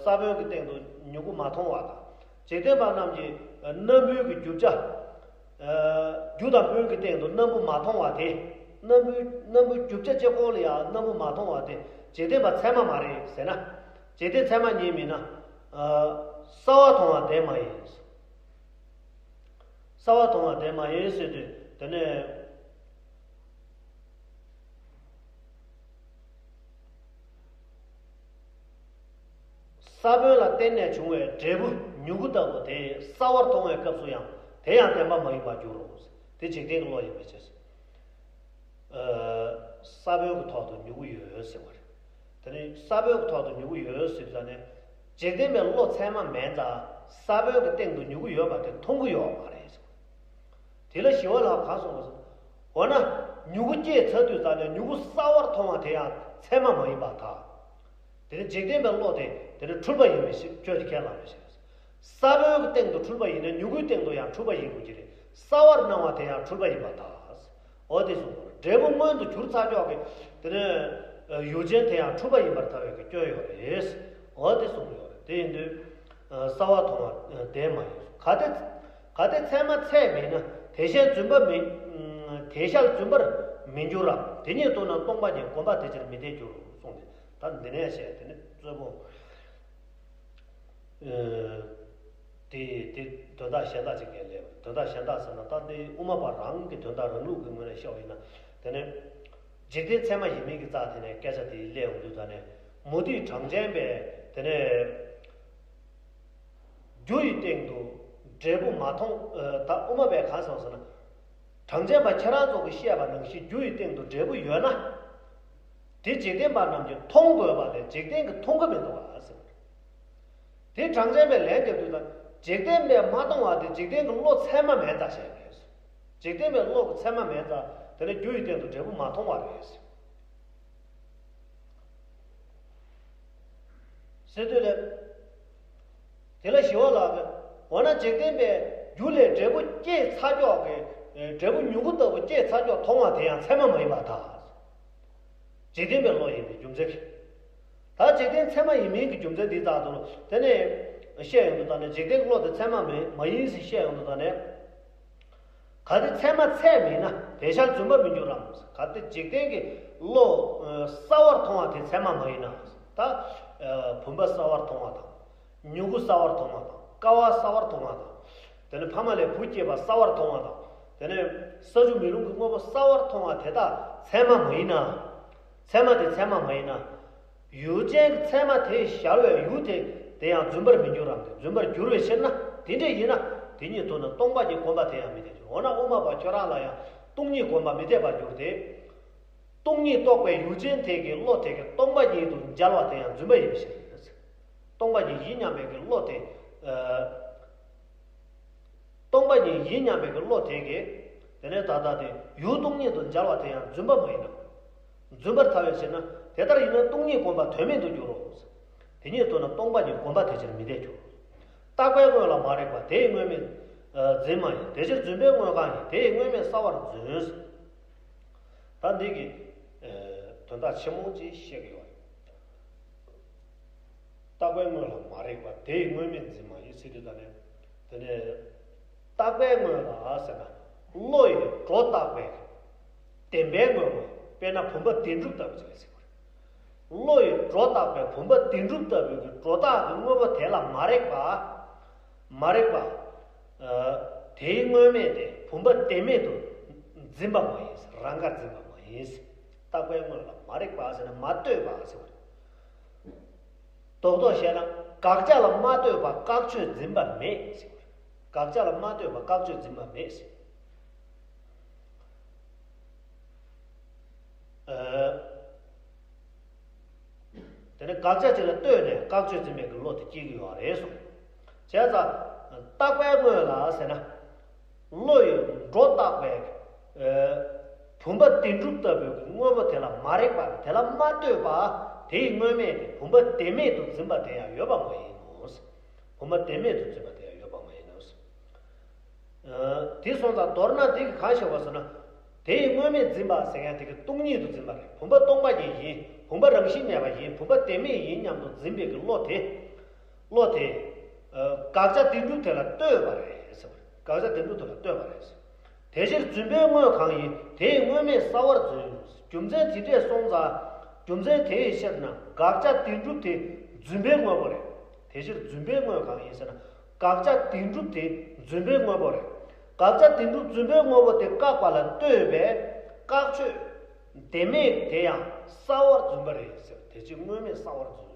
ས་བོན་གྱི་སྟེང་དུ་མྱུ་གུ་མ་མཐོང་བ་དང་། འཇིག་རྟེན་པ་རྣམས་ཀྱིས་སྣམ་བུའི་གི་རྒྱུ་ཆ། རྒྱུ་དང་སྤུན་གྱི་སྟེང་དུ་སྣམ་བུ་མ་མཐོང་བ་དེ། སྣམ་བུའི་སྣམ་བུའི་རྒྱུ་ཆ་གཅིག་པོ་ལ་ཡང་སྣམ་བུ་མ་མཐོང་བ་དེ་འཇིག་རྟེན་པ་ཚད་མ་མ་རེད་ཟེར་ན། འཇིག་རྟེན་ཚད་མ་ཉིད་མིན་ན། གསལ་བར་མཐོང་བ་དེ་མ་ཡིན། གསལ་བར་མཐོང་བ་དེ་མ་ཡིན་ཟེར་དུས་དེ་ནས། ས་བོན་ལ་བརྟེན་ནས་བྱུང་བའི་འབྲས་བུ་མྱུ་གུ་ལྟ་བུ་དེ་གསར་བར་མཐོང་བའི་སྐབས་སུ་ཡང་དེ་ཡང་བདེན་པ་མ་ཡིན་པར་འགྱུར་རོ། དེ་འཇིག་རྟེན་གྱི་བློ་ཡིན་པའི་ཕྱིར། ས་བོན་གྱི་ཐོག་ཏུ་མྱུ་གུ་ཡོད་ཟེར་བ་རེད། དེ་ནི་ས་བོན་གྱི་ཐོག་ཏུ་མྱུ་གུ་ཡོད་ཟེར་ཙང་ནས། འཇིག་རྟེན་པའི་བློ་ཚད་མ་མེད་ཙང་ས་བོན་གྱི་སྟེང་དུ་མྱུ་གུ་ཡོད་པ་དེ་མཐོང་གི་ཡོད་མ་རེད་ཟེར། དེ་ལ་ཞི་བ་ལྷ་གང་གསུངས་པ་ཟེར། འོ་ན། མྱུ་གུ་སྐྱེས་ཚར་དུས་ཙང་ནས་མྱུ་གུ་གསར་བར་མཐོང་བ་དེ་ཡང་ཚད་མ་མ་ཡིན་པར་ཐལ། དེ་ནི་འཇིག་རྟེན་པའི་བློ་དེ་དེ་ནི་འཁྲུལ་པ་ཡིན་པའི་ཕྱིར་ཁྱོད་ཀྱིས་ཁས་བླངས་པའི་ཕྱིར། ས་བོན་གྱི་སྟེང་དུ་འཁྲུལ་པ་ཡིན་ན་མྱུ་གུའི་སྟེང་དུ་ཡང་འཁྲུལ་པ་ཡིན་དགོས་ཀྱི་རེད། གསར་བར་སྣང་བ་དེ་ཡང་འཁྲུལ་པ་ཡིན་པར་ཐལ། འོ་དེ་གསུངས་པ་རེད། འབྲས་བུ་མངོན་དུ་གྱུར་ཚར་ཀྱོག་གི་དེ་ནི་ཡུལ་ཅན་དེ་ཡང་འཁྲུལ་པ་ཡིན་པར་ཐལ་བའི་གི་སྐྱོན་ཡོད་རེད། འོ་དེ་གསུངས་ཡོད་རེད། དེ་ཡིན་དུས་གསར་བར་མཐོང་བ་དེ་མ་ཡིན། གལ་ཏེ་གལ་ཏེ་ཚད་མ་ཚད་མིན་ན་དེ་ཤར་རྫུན་པ་མི་དེ་ཤར་རྫུན་པར་མི་འགྱུར་རམ། དེ་ཉིད་རྟོགས་ན་སྟོང་པ་ཉིད་གོམས་པ་དེ་ཕྱིར་མི་འཐད་འགྱུར་རོ་གསུངས་ཏེ། ད་འདི་ནས་བཤད་དེ་ནི་གཙོ་བོ། དེ་དེ་དོན་དག་གཞན་དག་ཅིག་གིས་སླེབས། དོན་དག་གཞན་དག་ཟེར་ན་ད་དེ་དབུ་མ་པ་རང་གི་དོན་དག་རང་ལུགས་ཀྱི་ངོས་ནས་བཤད་པ་ཡིན་ན། དེ་ནི་འཇིག་རྟེན་ཚད་མ་ཡིན་མིན་གྱི་རྩ་དེ་ནས་སྐད་ཆ་དེ་སླེབས་ཡོང་དུས་ད་ནས་མུ་སྟེགས་གྲངས་ཅན་པས་དེ་ནས་རྒྱུ་ཡི་སྟེང་དུ་འབྲས་བུ་མ་མཐོང་། ད་དབུ་མ་པས་གང་གསུངས་ཟེར་ན། གྲངས་ཅན་པ་ཁྱེད་རང་ཚོ་གིས་བཤད་པ་ནང་བཞིན་རྒྱུ་ཡི་སྟེང་དུ་འབྲས་བུ་ཡོད་ན། དེ་འཇིག་རྟེན་པ་རྣམས་ཀྱིས་མཐོང་དགོས་པ་ལས་འཇིག་རྟེན་གྱིས་མཐོང་གི་མི་འདུག་ག་ཟེར། དེ་གྲངས་ཅན་པས་ལན་རྒྱབ་དུས་ད་འཇིག་རྟེན་པས་མ་མཐོང་བ་དེ་འཇིག་རྟེན་གྱི་བློ་ཚད་མ་མེད་ཙང་བཤད་པས། འཇིག་རྟེན་པའི་བློ་གི་ཚད་མ་མེད་ཙང་དེ་ནི་རྒྱུ་ཡི་སྟེང་དུ་འབྲས་བུ་མ་མཐོང་བ་རེད་ཟེར། ཟེར་དུས་ལས། དེ་ལ་ཞི་བ་ལྷ་གིས་འོ་ན་འཇིག་རྟེན་པས་རྒྱུ་ལས་འབྲས་བུ་སྐྱེས་ཚར་ཀྱོག་གི་འབྲས་བུ་མྱུ་གུ་ལྟ་བུ་སྐྱེས་ཚར་ཀྱོག་མཐོང་བ་དེ་ཡང་ཚད་མ་མ་ཡིན་པར་ཐལ། འཇིག་རྟེན་པའི་བློ་ཡིན་པའི་རྒྱུ་མཚན་གྱིས། ད་འཇིག་རྟེན་ཚད་མ་ཡིན་མིན་གྱི་རྒྱུ་མཚན་འདི་ལྟར་དུ་དེ་ནས་བཤད་ཡོང་དུས་ད་ནས་འཇིག་རྟེན་གྱི་བློ་དེ་ཚད་མ་མེད་མ་ཡིན་ཟེར་བཤད་ཡོང་དུས་ད་ནས། གལ་ཏེ་ཚད་མ་ཚད་མིན་ན་དེ་ཤར་རྫུན་པར་མི་འགྱུར་རམ། གལ་ཏེ་འཇིག་རྟེན་གྱི་བློ་གསར་བར་མཐོང་བ་དེ་ཚད་མ་མ་ཡིན་ན། ད་བུམ་པ་གསར་བར་མཐོང་བ་དང་། མྱུ་གུ་གསར་བར་མཐོང་བ་དང་། ཀ་བ་གསར་བར་མཐོང་བ་དང་། དེ་ནས་ཕ་མ་ལས་བུ་སྐྱེས་པ་གསར་བར་མཐོང་བ་དང་། དེ་ནས་ས་ཆུ་མེ་རླུང་གི་དངོས་པོ་གསར་བར་མཐོང་བ་དེ་དག་ཚད་མ་མ་ཡིན་ན། ཚད་མ་དེ་ཚད་མ་མ་ཡིན་ན། ཡུལ་ཅན་གྱི་ཚད་མ་དེ་ཤར་བའི་ཡུལ་དེ་དེ་ཡང་རྫུན་པར་མི་འགྱུར་རམ། དེ་རྫུན་པར་འགྱུར་བའི་ཕྱིར་ན་དེ་འདྲ་ཡིན་ན་དེ་ཉིད་མཐོང་ན་སྟོང་པ་ཉིད་གོམས་པ་དེ་ཡང་མི་འཐད་འགྱུར། འོ་ན་དབུ་མ་པ་ཁྱོད་རང་ལ་ཡང་སྟོང་ཉིད་གོམས་པ་མི་འཐད་པར་འགྱུར་ཏེ། སྟོང་ཉིད་རྟོགས་པའི་ཡུལ་ཅན་དེ་གི་བློ་དེ་གི་སྟོང་པ་ཉིད་དུ་འཇལ་བ་དེ་ཡང་རྫུན་པ་ཡིན་པའི་ཕྱིར། སྟོང་པ་ཉིད་ཡིན་སྙམ་པའི་གི་བློ་དེ། སྟོང་པ་ཉིད་ཡིན་སྙམ་པའི་གི་བློ་དེ་གིས། དེ་ནས་ད་ལྟ་དེ་ཡུལ་སྟོང་ཉིད་དུ་འཇལ་བ་དེ་ཡང་རྫུན་པ་མ་ཡིན་ནམ། རྫུན་པར་ཐལ་བའི་ཕྱིར་ན་དེ་ལྟར་ཡིན་ན་སྟོང་ཉིད་གོམས་པ་དོན་མེད་དུ་འགྱུར་རོ། དེ་ཉིད་མཐོང་ན་སྟོང་པ་ཉིད་གོམས་པ་དེ་ཕྱིར་མི་འཐད་འགྱུར། རྟག་པའི་དངོས་ལ་མ་རིག་པ་དེ་ཡི་དངོས་མེད་འཛིན་མ་ཡིན། དེ་ཕྱིར་རྫུན་པའི་དངོས་གང་ཡིན་དེ་ཡི་དངོས་མེད་གསར་བར་རྫུན། ད་འདི་གི་དོན་དག་ཆེན་མོ་ཅིག་བཤད་ཀྱི་ཡོད་རེད། རྟག་པའི་དངོས་ལ་མ་རིག་པ་དེ་ཡི་དངོས་མེད་འཛིན་མ་ཡིན་ཟེར་དུས་ད་ནས། དེ་ནས་རྟག་པའི་དངོས་ལ་ཟེར་ན་བློ་ཡིས་སྒྲོ་བཏགས་པའི་བདེན་པའི་དངོས་པོ། དཔེར་ན་བུམ་པ་བདེན་གྲུབ་ལྟ་བུ་ཅིག་ལ་ཟེར་བ་རེད། བློ་ཡིས་སྒྲོ་བཏགས་པའི་བུམ་པ་བདེན་གྲུབ་ལྟ་བུའི་གི་སྒྲོ་བཏགས་ཀྱི་དངོས་པོ་དེ་ལ་མ་རེག་པ། མ་རེག་པ། དེའི་དངོས་མེད་དེ་བུམ་པ་བདེན་མེད་དུ་འཛིན་པ་མ་ཡིན། རང་དགར་འཛིན་པ་མ་ཡིན། རྟག་པའི་དངོས་ལ་མ་རེག་པ་ཟེར་ན་མ་ལྟོས་པ་ཟེར་བ་རེད། རྡོག་རྡོག་བཤད་ན་དགག་བྱ་ལ་མ་ལྟོས་པ་བཀག་ཆོས་འཛིན་པ་མེད་ཟེར་བ་རེད། དགག་བྱ་ལ་མ་ལྟོས་པ་བཀག་ཆོས་འཛིན་པ་མེད་ཟེར། དེ་ནས་དགག་བྱ་ཅིག་ལ་ལྟོས་ནས་བཀག་ཆོས་འཛིན་པའི་གི་བློ་དེ་སྐྱེ་གི་ཡོད་རེད་གསུངས། བྱས་ཙང་རྟག་པའི་དངོས་ལ་ཟེར་ན། བློ་ཡིས་སྒྲོ་བཏགས་པའི་བུམ་པ་བདེན་གྲུབ་ལྟ་བུའི་གི་དངོས་པོ་དེ་ལ་མ་རེག་པ་དེ་ལ་མ་ལྟོས་པ། དེ་ཡི་དངོས་མེད་དེ་བུམ་པ་བདེན་མེད་དུ་འཛིན་པ་དེ་ཡང་ཡོད་པ་མ་ཡིན་ནོ། བུམ་པ་བདེན་མེད་དུ་འཛིན་པ་དེ་ཡང་ཡོད་པ་མ་ཡིན་ནོ། དེ་སོང་ཙང་མདོར་ན་དེ་གིས་གང་ཞིག་བ་ཟེར་ན། དེ་ཡི་དངོས་མེད་འཛིན་པ་ཟེར་མཁན་དེ་གི་སྟོང་ཉིད་དུ་འཛིན་པ་རེད། བུམ་པ་སྟོང་པ་ཉིད་ཡིན། བུམ་པ་རང་བཞིན་མེད་པ་ཡིན། བུམ་པ་བདེན་མེད་ཡིན་སྙམ་དུ་འཛིན་པའི་གི་བློ་དེ། བློ་དེ། དགག་བྱ་བདེན་གྲུབ་དེ་ལ་ལྟོས་པ་རེད་ཟེར་བ་རེད། དགག་བྱ་བདེན་གྲུབ་དེ་ལ་ལྟོས་པ་རེད། དེ་ཕྱིར་རྫུན་པའི་དངོས་གང་ཡིན་དེ་ཡི་དངོས་མེད་གསར་བར་རྫུན། རྒྱུ་མཚན་དེ་འདྲས་སོང་ཙང་རྒྱུ་མཚན་དེ་ཡི་ཕྱིར་ན་དགག་བྱ་བདེན་གྲུབ་དེ་རྫུན་པའི་དངོས་པོ་རེད། དེ་ཕྱིར་རྫུན་པའི་དངོས་གང་ཡིན་ཟེར་ན། དགག་བྱ་བདེན་གྲུབ་དེ་རྫུན་པའི་དངོས་པོ་རེད། དགག་བྱ་བདེན་གྲུབ་རྫུན་པའི་དངོས་པོ་དེ་བཀག་པ་ལ་ལྟོས་པའི་བཀག་ཆོས་བདེན་མེད་དེ་ཡང་གསར་བར་རྫུན་པ་རེད་ཟེར། དེ་ཕྱིར་དངོས་མེད་གསར་བར་རྫུན།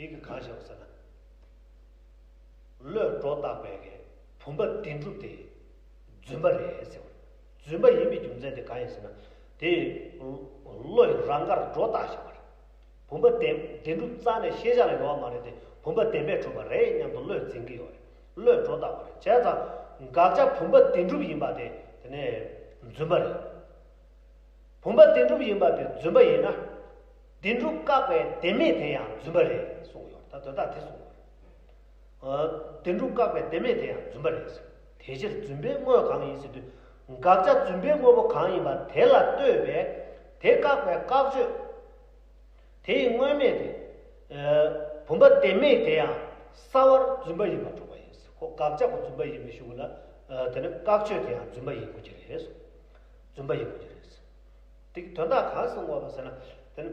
དེ་གི་གང་ཞེས་པ་ཟེར་ན། བློས་སྒྲོ་བཏགས་པའི་གི་བུམ་པ་བདེན་གྲུབ་དེ་རྫུན་པ་རེད་ཟེར་བ། རྫུན་པ་ཡིན་པའི་རྒྱུ་མཚན་དེ་གང་ཡིན་ཟེར་ན། དེ་བློ་ཡི་རང་དགར་སྒྲོ་བཏགས་བཞག་པ་རེད། བུམ་པ་བདེན་བདེན་གྲུབ་རྩ་ནས་ཤེས་བྱ་ལ་ཡོད་པ་མ་རེད་དེ། བུམ་པ་བདེན་པས་གྲུབ་པ་རེད་སྙམ་དུ་བློས་འཛིན་གྱི་ཡོད་རེད། བློས་སྒྲོ་བཏགས་པ་རེད། བྱས་ཙང་དགག་བྱ་བུམ་པ་བདེན་གྲུབ་ཡིན་པ་དེ་དེ་ནས་རྫུན་པ་རེད། བུམ་པ་བདེན་གྲུབ་ཡིན་པ་དེ་རྫུན་པ་ཡིན་ན། བདེན་གྲུབ་བཀག་པའི་བདེན་མེད་དེ་ཡང་རྫུན་པ་རེད་གསུངས་ཡོད། ད་དོན་དག་དེ་གསུངས་ཡོད། ཨ། བདེན་གྲུབ་བཀག་པའི་བདེན་མེད་དེ་ཡང་རྫུན་པ་རེད། དེ་ཕྱིར་རྫུན་པའི་དངོས་གང་ཡིན་ཟེར་དུས། དགག་བྱ་རྫུན་པའི་དངོས་པོ་གང་ཡིན་པ་དེ་ལ་ལྟོས་པའི་དེ་བཀག་པའི་བཀག་ཆོས། དེ་ཡི་དངོས་མེད་དེ། ཨ། བུམ་པ་བདེན་མེད་དེ་ཡང་གསལ་བར་རྫུན་པ་ཡིན་པར་གྲུབ་པ་ཡིན། ཁོ་དགག་བྱ་ཁོ་རྫུན་པ་ཡིན་པའི་གཞུག་ལ། ཨ། དེ་ནི་བཀག་ཆོས་དེ་ཡང་རྫུན་པ་ཡིན་དགོས་ཀྱི་རེད། རྫུན་པ་ཡིན་དགོས་ཀྱི་རེད། དེ་གི་དོན་དག་གང་གསུང་དགོས་པ་ཟེར་ན། དེ་ནི།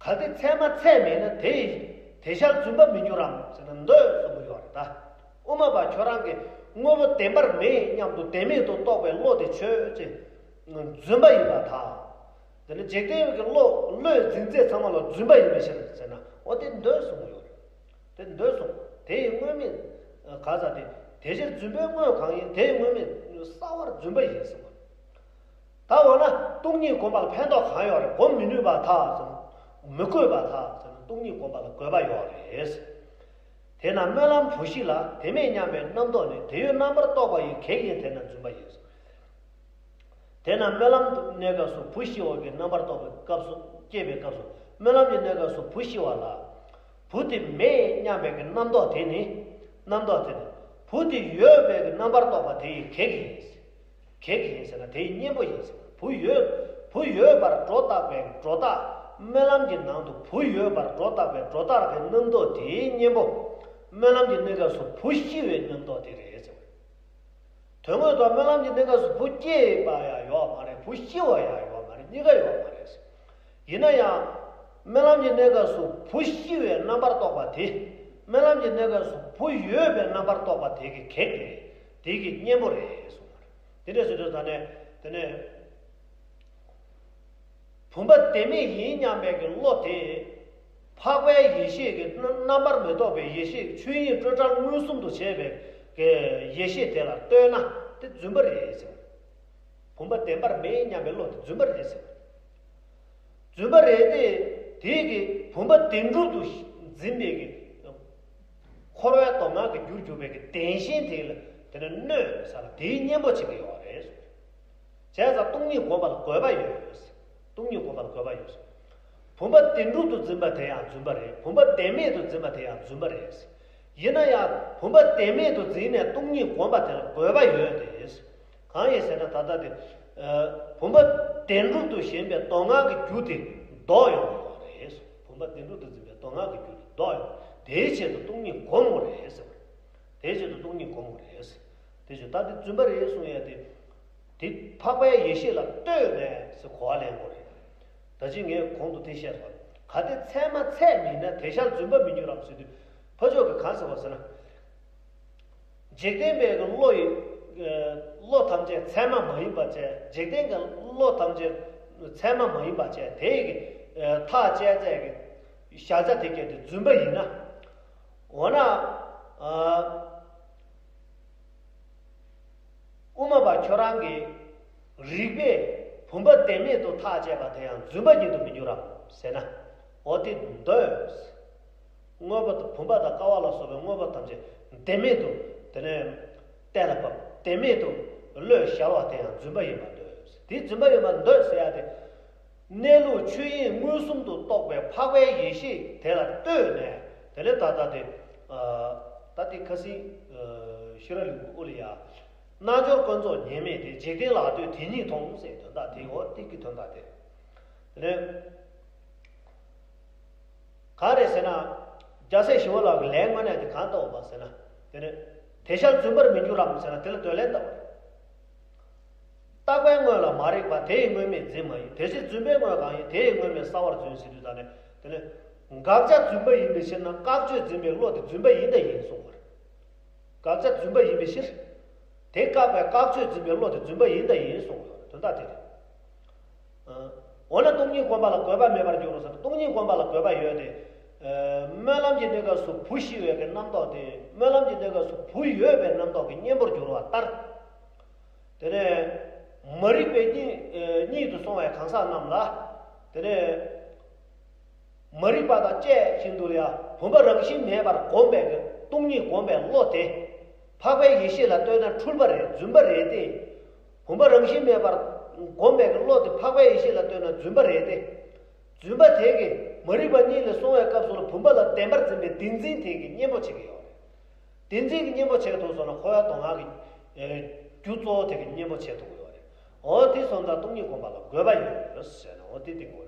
གལ་ཏེ་ཚད་མ་ཚད་མེད་ན་དེ་ཡི་དེ་ཤར་རྫུན་པ་མི་འགྱུར་རམ་ཟེར་ན་འདོད་གསུང་གི་ཡོད་རེད་ད། དབུ་མ་པ་ཁྱོད་རང་གིས་དངོས་པོ་བདེན་པར་མེད་སྙམ་དུ་བདེན་མེད་དུ་རྟོགས་པའི་བློ་དེ་ཆོས་ཅན། རྫུན་པ་ཡིན་པར་ཐལ། དེ་ནི་འཇིག་རྟེན་གྱི་བློ་བློས་འཛིན་ཚད་ཚང་མ་ལ་རྫུན་པ་ཡིན་པའི་ཕྱིར་ཟེར་ན། འོ་དེ་འདོད་གསུང་གི་ཡོད་རེད། དེ་འདོད་གསུང་། དེ་ཡི་དངོས་མེད་ག་ས་དེ། དེ་ཕྱིར་རྫུན་པའི་དངོས་གང་ཡིན། དེ་ཡི་དངོས་མེད་གསལ་བར་རྫུན་པ་ཡིན་གསུངས་པ། ད་འོ་ན་སྟོང་ཉིད་སྒོམ་པ་ལ་ཕན་ཐོགས་གང་ཡོད་རེད། སྒོམ་མི་ནུས་པར་ཐལ་ཟེར་ན། མི་དགོས་པར་ཐལ་ཟེར་ན། སྟོང་ཉིད་སྒོམ་པ་ལ་དགོས་པ་ཡོད་རེད། དེས་ན་སྨོན་ལམ་བུ་བཞི་ལ་དེ་མེད་སྙམ་པའི་རྣམ་རྟོག་ནི་དེ་ཡོད་རྣམ་པར་རྟོག་པ་ཡི་གེགས་ཡིན། དེས་ན་རྫུན་པ་ཡིན། དེས་ན་སྨོན་ལམ་གྱི་གནས་སྐབས་སུ་བུ་ཤི་བ་གི་རྣམ་པར་རྟོག་པའི་སྐབས་སུ། སྐྱེས་པའི་སྐབས་སུ་སྨོན་ལམ་གྱི་གནས་སྐབས་སུ་བུ་ཤི་བ་ལ། བུ་དེ་མེད་སྙམ་པའི་གི་རྣམ་རྟོག་དེ་ནི། རྣམ་རྟོག་དེ་ནི། བུ་དེ་ཡོད་པའི་གི་རྣམ་པར་རྟོག་པ་དེ་ཡི་གེགས་ཡིན། གེགས་ཡིན་ཟེར་ན་དེའི་གཉེན་པོ་ཡིན་ཟེར། བུ་ཡོད། བུ་ཡོད་པར་སྒྲོ་བཏགས་པའི་སྒྲོ་བཏགས། སྨོན་ལམ་གྱི་ནང་དུ་བུ་ཡོད་པར་སྒྲོ་བཏགས་པའི་སྒྲོ་བཏགས་ཀྱི་རྣམ་རྟོག་དེའི་གཉེན་པོ། སྨོན་ལམ་གྱི་གནས་སྐབས་སུ་བུ་ཤི་བའི་རྣམ་རྟོག་དེ་རེད་ཟེར། དོན་དངོས་ཐོག་སྨོན་ལམ་གྱི་གནས་སྐབས་སུ་བུ་སྐྱེས་པ་ཡང་ཡོད་མ་རེད། བུ་ཤི་བ་ཡང་ཡོད་མ་རེད། གཉིས་ཀ་ཡོད་མ་རེད། ཡིན་ན་ཡང་། སྨོན་ལམ་གྱི་གནས་སྐབས་སུ་བུ་ཤི་བའི་རྣམ་པར་རྟོག་པ་དེ། སྨོན་ལམ་གྱི་གནས་སྐབས་སུ་བུ་ཡོད་པའི་རྣམ་པར་རྟོག་པ་དེ་གི་གེགས་རེད། དེ་གི་གཉེན་པོ་རེད་གསུངས་པ་རེད། དེ་འདྲ་ཟེར་དུས་ད་ནས་དེ་ནས། བུམ་པ་བདེན་མེད་ཡིན་སྙམ་པའི་གི་བློ་དེ། འཕགས་པའི་ཡེ་ཤེས་ཀྱི་རྣམ་པར་མི་རྟོག་པའི་ཡེ་ཤེས་ཆོས་དབྱིངས་སྤྲོས་བྲལ་མངོན་སུམ་དུ་བྱས་པའི་གི་ཡེ་ཤེས་དེ་ལ་ལྟོས་ན་དེ་རྫུན་པ་རེད་ཟེར། བུམ་པ་བདེན་པར་མེད་སྙམ་པའི་བློ་དེ་རྫུན་པ་རེད་ཟེར། རྫུན་པ་རེད་དེ། དེའི་གི་བུམ་པ་བདེན་གྲུབ་ཏུ་འཛིན་པའི་གི་འཁོར་བའི་མདོ་སྔགས་ཀྱི་རྒྱུར་གྱུར་པའི་གི་བདེན་ཞེན་དེ་ལ་དེ་ནི་གནོད་ཟེར་ལ་དེའི་གཉེན་པོ་བྱེད་ཀྱི་ཡོད་རེད། བྱས་ཙང་སྟོང་ཉིད་སྒོམ་པ་ལ་དགོས་པ་ཡོད། སྟོང་ཉིད་སྒོམ་པ་ལ་དགོས་པ་ཡོད། བུམ་པ་བདེན་གྲུབ་ཏུ་འཛིན་པ་དེ་ཡང་རྫུན་པ་རེད། བུམ་པ་བདེན་མེད་དུ་འཛིན་པ་དེ་ཡང་རྫུན་པ་རེད། ཡིན་ན་ཡང་བུམ་པ་བདེན་མེད་དུ་འཛིན་ནས་སྟོང་ཉིད་སྒོམ་པ་དེ་ལ་དགོས་པ་ཡོད་དེ། གང་ཡིན་ཟེར་ན་ད་ལྟ་དེ། ཨ། བུམ་པ་བདེན་གྲུབ་ཏུ་ཞེན་པའི་མདོ་སྔགས་ཀྱི་རྒྱུ་དེ་ལྡོག་ཡོང་གི་ཡོད་རེད། བུམ་པ་བདེན་གྲུབ་ཏུ་འཛིན་པའི་མདོ་སྔགས་ཀྱི་རྒྱུ་དེ་ལྡོག་ཡོང་། དེའི་ཆེད་དུ་སྟོང་ཉིད་སྒོམ་དགོས་རེད་ཟེར་བ། དེའི་ཆེད་དུ་སྟོང་ཉིད་སྒོམ་དགོས་རེད། དེ་བཞིན་ད་དེ་རྫུན་པ་རེད་གསུང་ཡ་དེ། དེ་འཕགས་པའི་ཡེ་ཤེས་ལ་ལྟོས་ནས་ཟེར་གོ་བ་ལེན་དགོས་རེད། ད་ཅི་ངས་གོང་དུ་དེ་བཤད་པ། གལ་ཏེ་ཚད་མ་ཚད་མིན་ན་དེ་ཤར་རྫུན་པ་མི་འགྱུར་རམ་ཟེར་དུས། ཕ་ཕྱོགས་ཀྱིས་གང་ཟེར་བ་ཟེར་ན། འཇིག་རྟེན་པའི་བློ་ཡི། བློ་ཐམས་ཅད་ཚད་མ་མ་ཡིན་པ་བྱས། འཇིག་རྟེན་གྱི་བློ་ཐམས་ཅད་ཚད་མ་མ་ཡིན་པ་བྱས། དེ་ཡི་ཐག་བཅད་ཚད་ཀྱི་བཞག་བྱ་དེ་སྐད་དེ་རྫུན་པ་ཡིན་ན། འོ་ན། ཨ། དབུ་མ་པ་ཁྱོད་རང་གིས་རིགས་པས་བུམ་པ་བདེན་མེད་དུ་ཐག་བཅད་པ་དེ་ཡང་རྫུན་པ་ཉིད་དུ་མི་འགྱུར་རམ་ཟེར་ན། འོ་དེ་འདོད། དངོས་པོ་དང་བུམ་པ་དང་ཀ་བ་ལ་སོགས་པའི་དངོས་པོ་ཐམས་ཅད་བདེན་མེད་དུ་དེ་ནས་གཏན་ལ་ཕབ། བདེན་མེད་དུ་བློས་བཞག་པ་དེ་ཡང་རྫུན་པ་ཡིན་པར་འདོད། དེ་རྫུན་པ་ཡིན་པར་འདོད་ཟེར་ཡ་དེ། གནས་ལུགས་ཆོས་དབྱིངས་མངོན་སུམ་དུ་རྟོགས་པའི་འཕགས་པའི་ཡེ་ཤེས་དེ་ལ་ལྟོས་ནས། དེ་ལས་ད་ལྟ་དེ། ཨ། ད་དེ་ཁ་སང་ཤེས་རབ་ལེའུ་དབུ་ལ་ཡ། རྣལ་འབྱོར་ཀུན་རྫོགས་ཉེས་མེད་དེ། འཇིག་རྟེན་ལ་ལྟོས་དེ་ཉིད་མཐོང་ཟེར་དོན་དག་དེ། འོ་དེ་གི་དོན་དག་དེ་རེད། ག་རེ་ཟེར་ན། རྒྱལ་སྲས་ཞི་བ་ལྷ་གི་ལན་དངོས་གནས་དེ་གང་ལྟ་བ་ཟེར་ན། དེ་ནི། དེ་ཤར་རྫུན་པར་མི་འགྱུར་རམ་ཟེར་ན་དེ་ལ་དོན་ལན་ལྟ་བ་རེད། རྟག་པའི་དངོས་ལ་མ་རིག་པ། དེ་ཡི་དངོས་མེད་འཛིན་མ་ཡིན། དེ་ཕྱིར་རྫུན་པའི་དངོས་གང་ཡིན། དེ་ཡི་དངོས་མེད་གསལ་བར་རྫུན་ཟེར་དུས་ད་ནི། དེ་ནི། དགག་བྱ་རྫུན་པ་ཡིན་པའི་ཕྱིར་ན་བཀག་ཆོས་འཛིན་པའི་བློ་དེ་རྫུན་པ་ཡིན་དང་ཡིན་གསུངས་པ་རེད། དགག་བྱ་རྫུན་པ་ཡིན་པའི་ཕྱིར། དེ་བཀག་པའི་བཀག་ཆོས་འཛིན་པའི་བློ་དེ་རྫུན་པ་ཡིན་དང་ཡིན་གསུངས་པ་རེད། དོན་དག་དེ་རེད། འོ་ན་སྟོང་ཉིད་སྒོམ་པ་ལ་དགོས་པ་མེད་པར་འགྱུར་རོ་ཟེར། སྟོང་ཉིད་སྒོམ་པ་ལ་དགོས་པ་ཡོད་དེ། སྨོན་ལམ་གྱི་གནས་སྐབས་སུ་བུ་ཤི་བའི་གི་རྣམ་རྟོག་དེ་སྨོན་ལམ་གྱི་གནས་སྐབས་སུ་བུ་ཡོད་པའི་རྣམ་རྟོག་གི་གཉེན་པོར་གྱུར་བ་ལྟར། དེ་ནས་མ་རིག་པའི་གཉིད་གཉིད་དུ་སོང་བའི་གང་ཟག་རྣམས་ལ། དེ་ནས་མ་རིག་པ་དང་བཅས་བཞིན་དུ་ཡང་བུམ་པ་རང་བཞིན་མེད་པར་བསྒོམས་པའི་གི་སྟོང་ཉིད་བསྒོམས་པའི་བློ་དེ། འཕགས་པའི་ཡེ་ཤེས་ལ་ལྟོས་ན་འཁྲུལ་པ་རེད། རྫུན་པ་རེད་དེ། བུམ་པ་རང་བཞིན་མེད་པར་བསྒོམས་པའི་གི་བློ་དེ་འཕགས་པའི་ཡེ་ཤེས་ལ་ལྟོས་ན་རྫུན་པ་རེད་དེ། རྫུན་པ་དེ་གིས་མ་རིག་པ་གཉིད་ལས་སོང་བའི་སྐབས་སུ་ལ་བུམ་པ་ལ་བདེན་པར་འཛིན་པའི་བདེན་འཛིན་དེ་གིས་གཉེན་པོ་བྱེད་ཀྱི་ཡོད་རེད། བདེན་འཛིན་གྱི་གཉེན་པོ་བྱེད་ཐུབ་སོང་ན་འཁོར་བ་སྡུག་བསྔལ་གྱི་རྒྱུ་གཙོ་བོ་དེ་གི་གཉེན་པོ་བྱེད་ཐུབ་ཀྱི་ཡོད་རེད། འོ་དེ་སོང་ཙང་སྟོང་ཉིད་བསྒོམ་པ་ལ་དགོས་པ་ཡོད་ཟེར་ན་འོ་དེ་བསྟན་དགོས་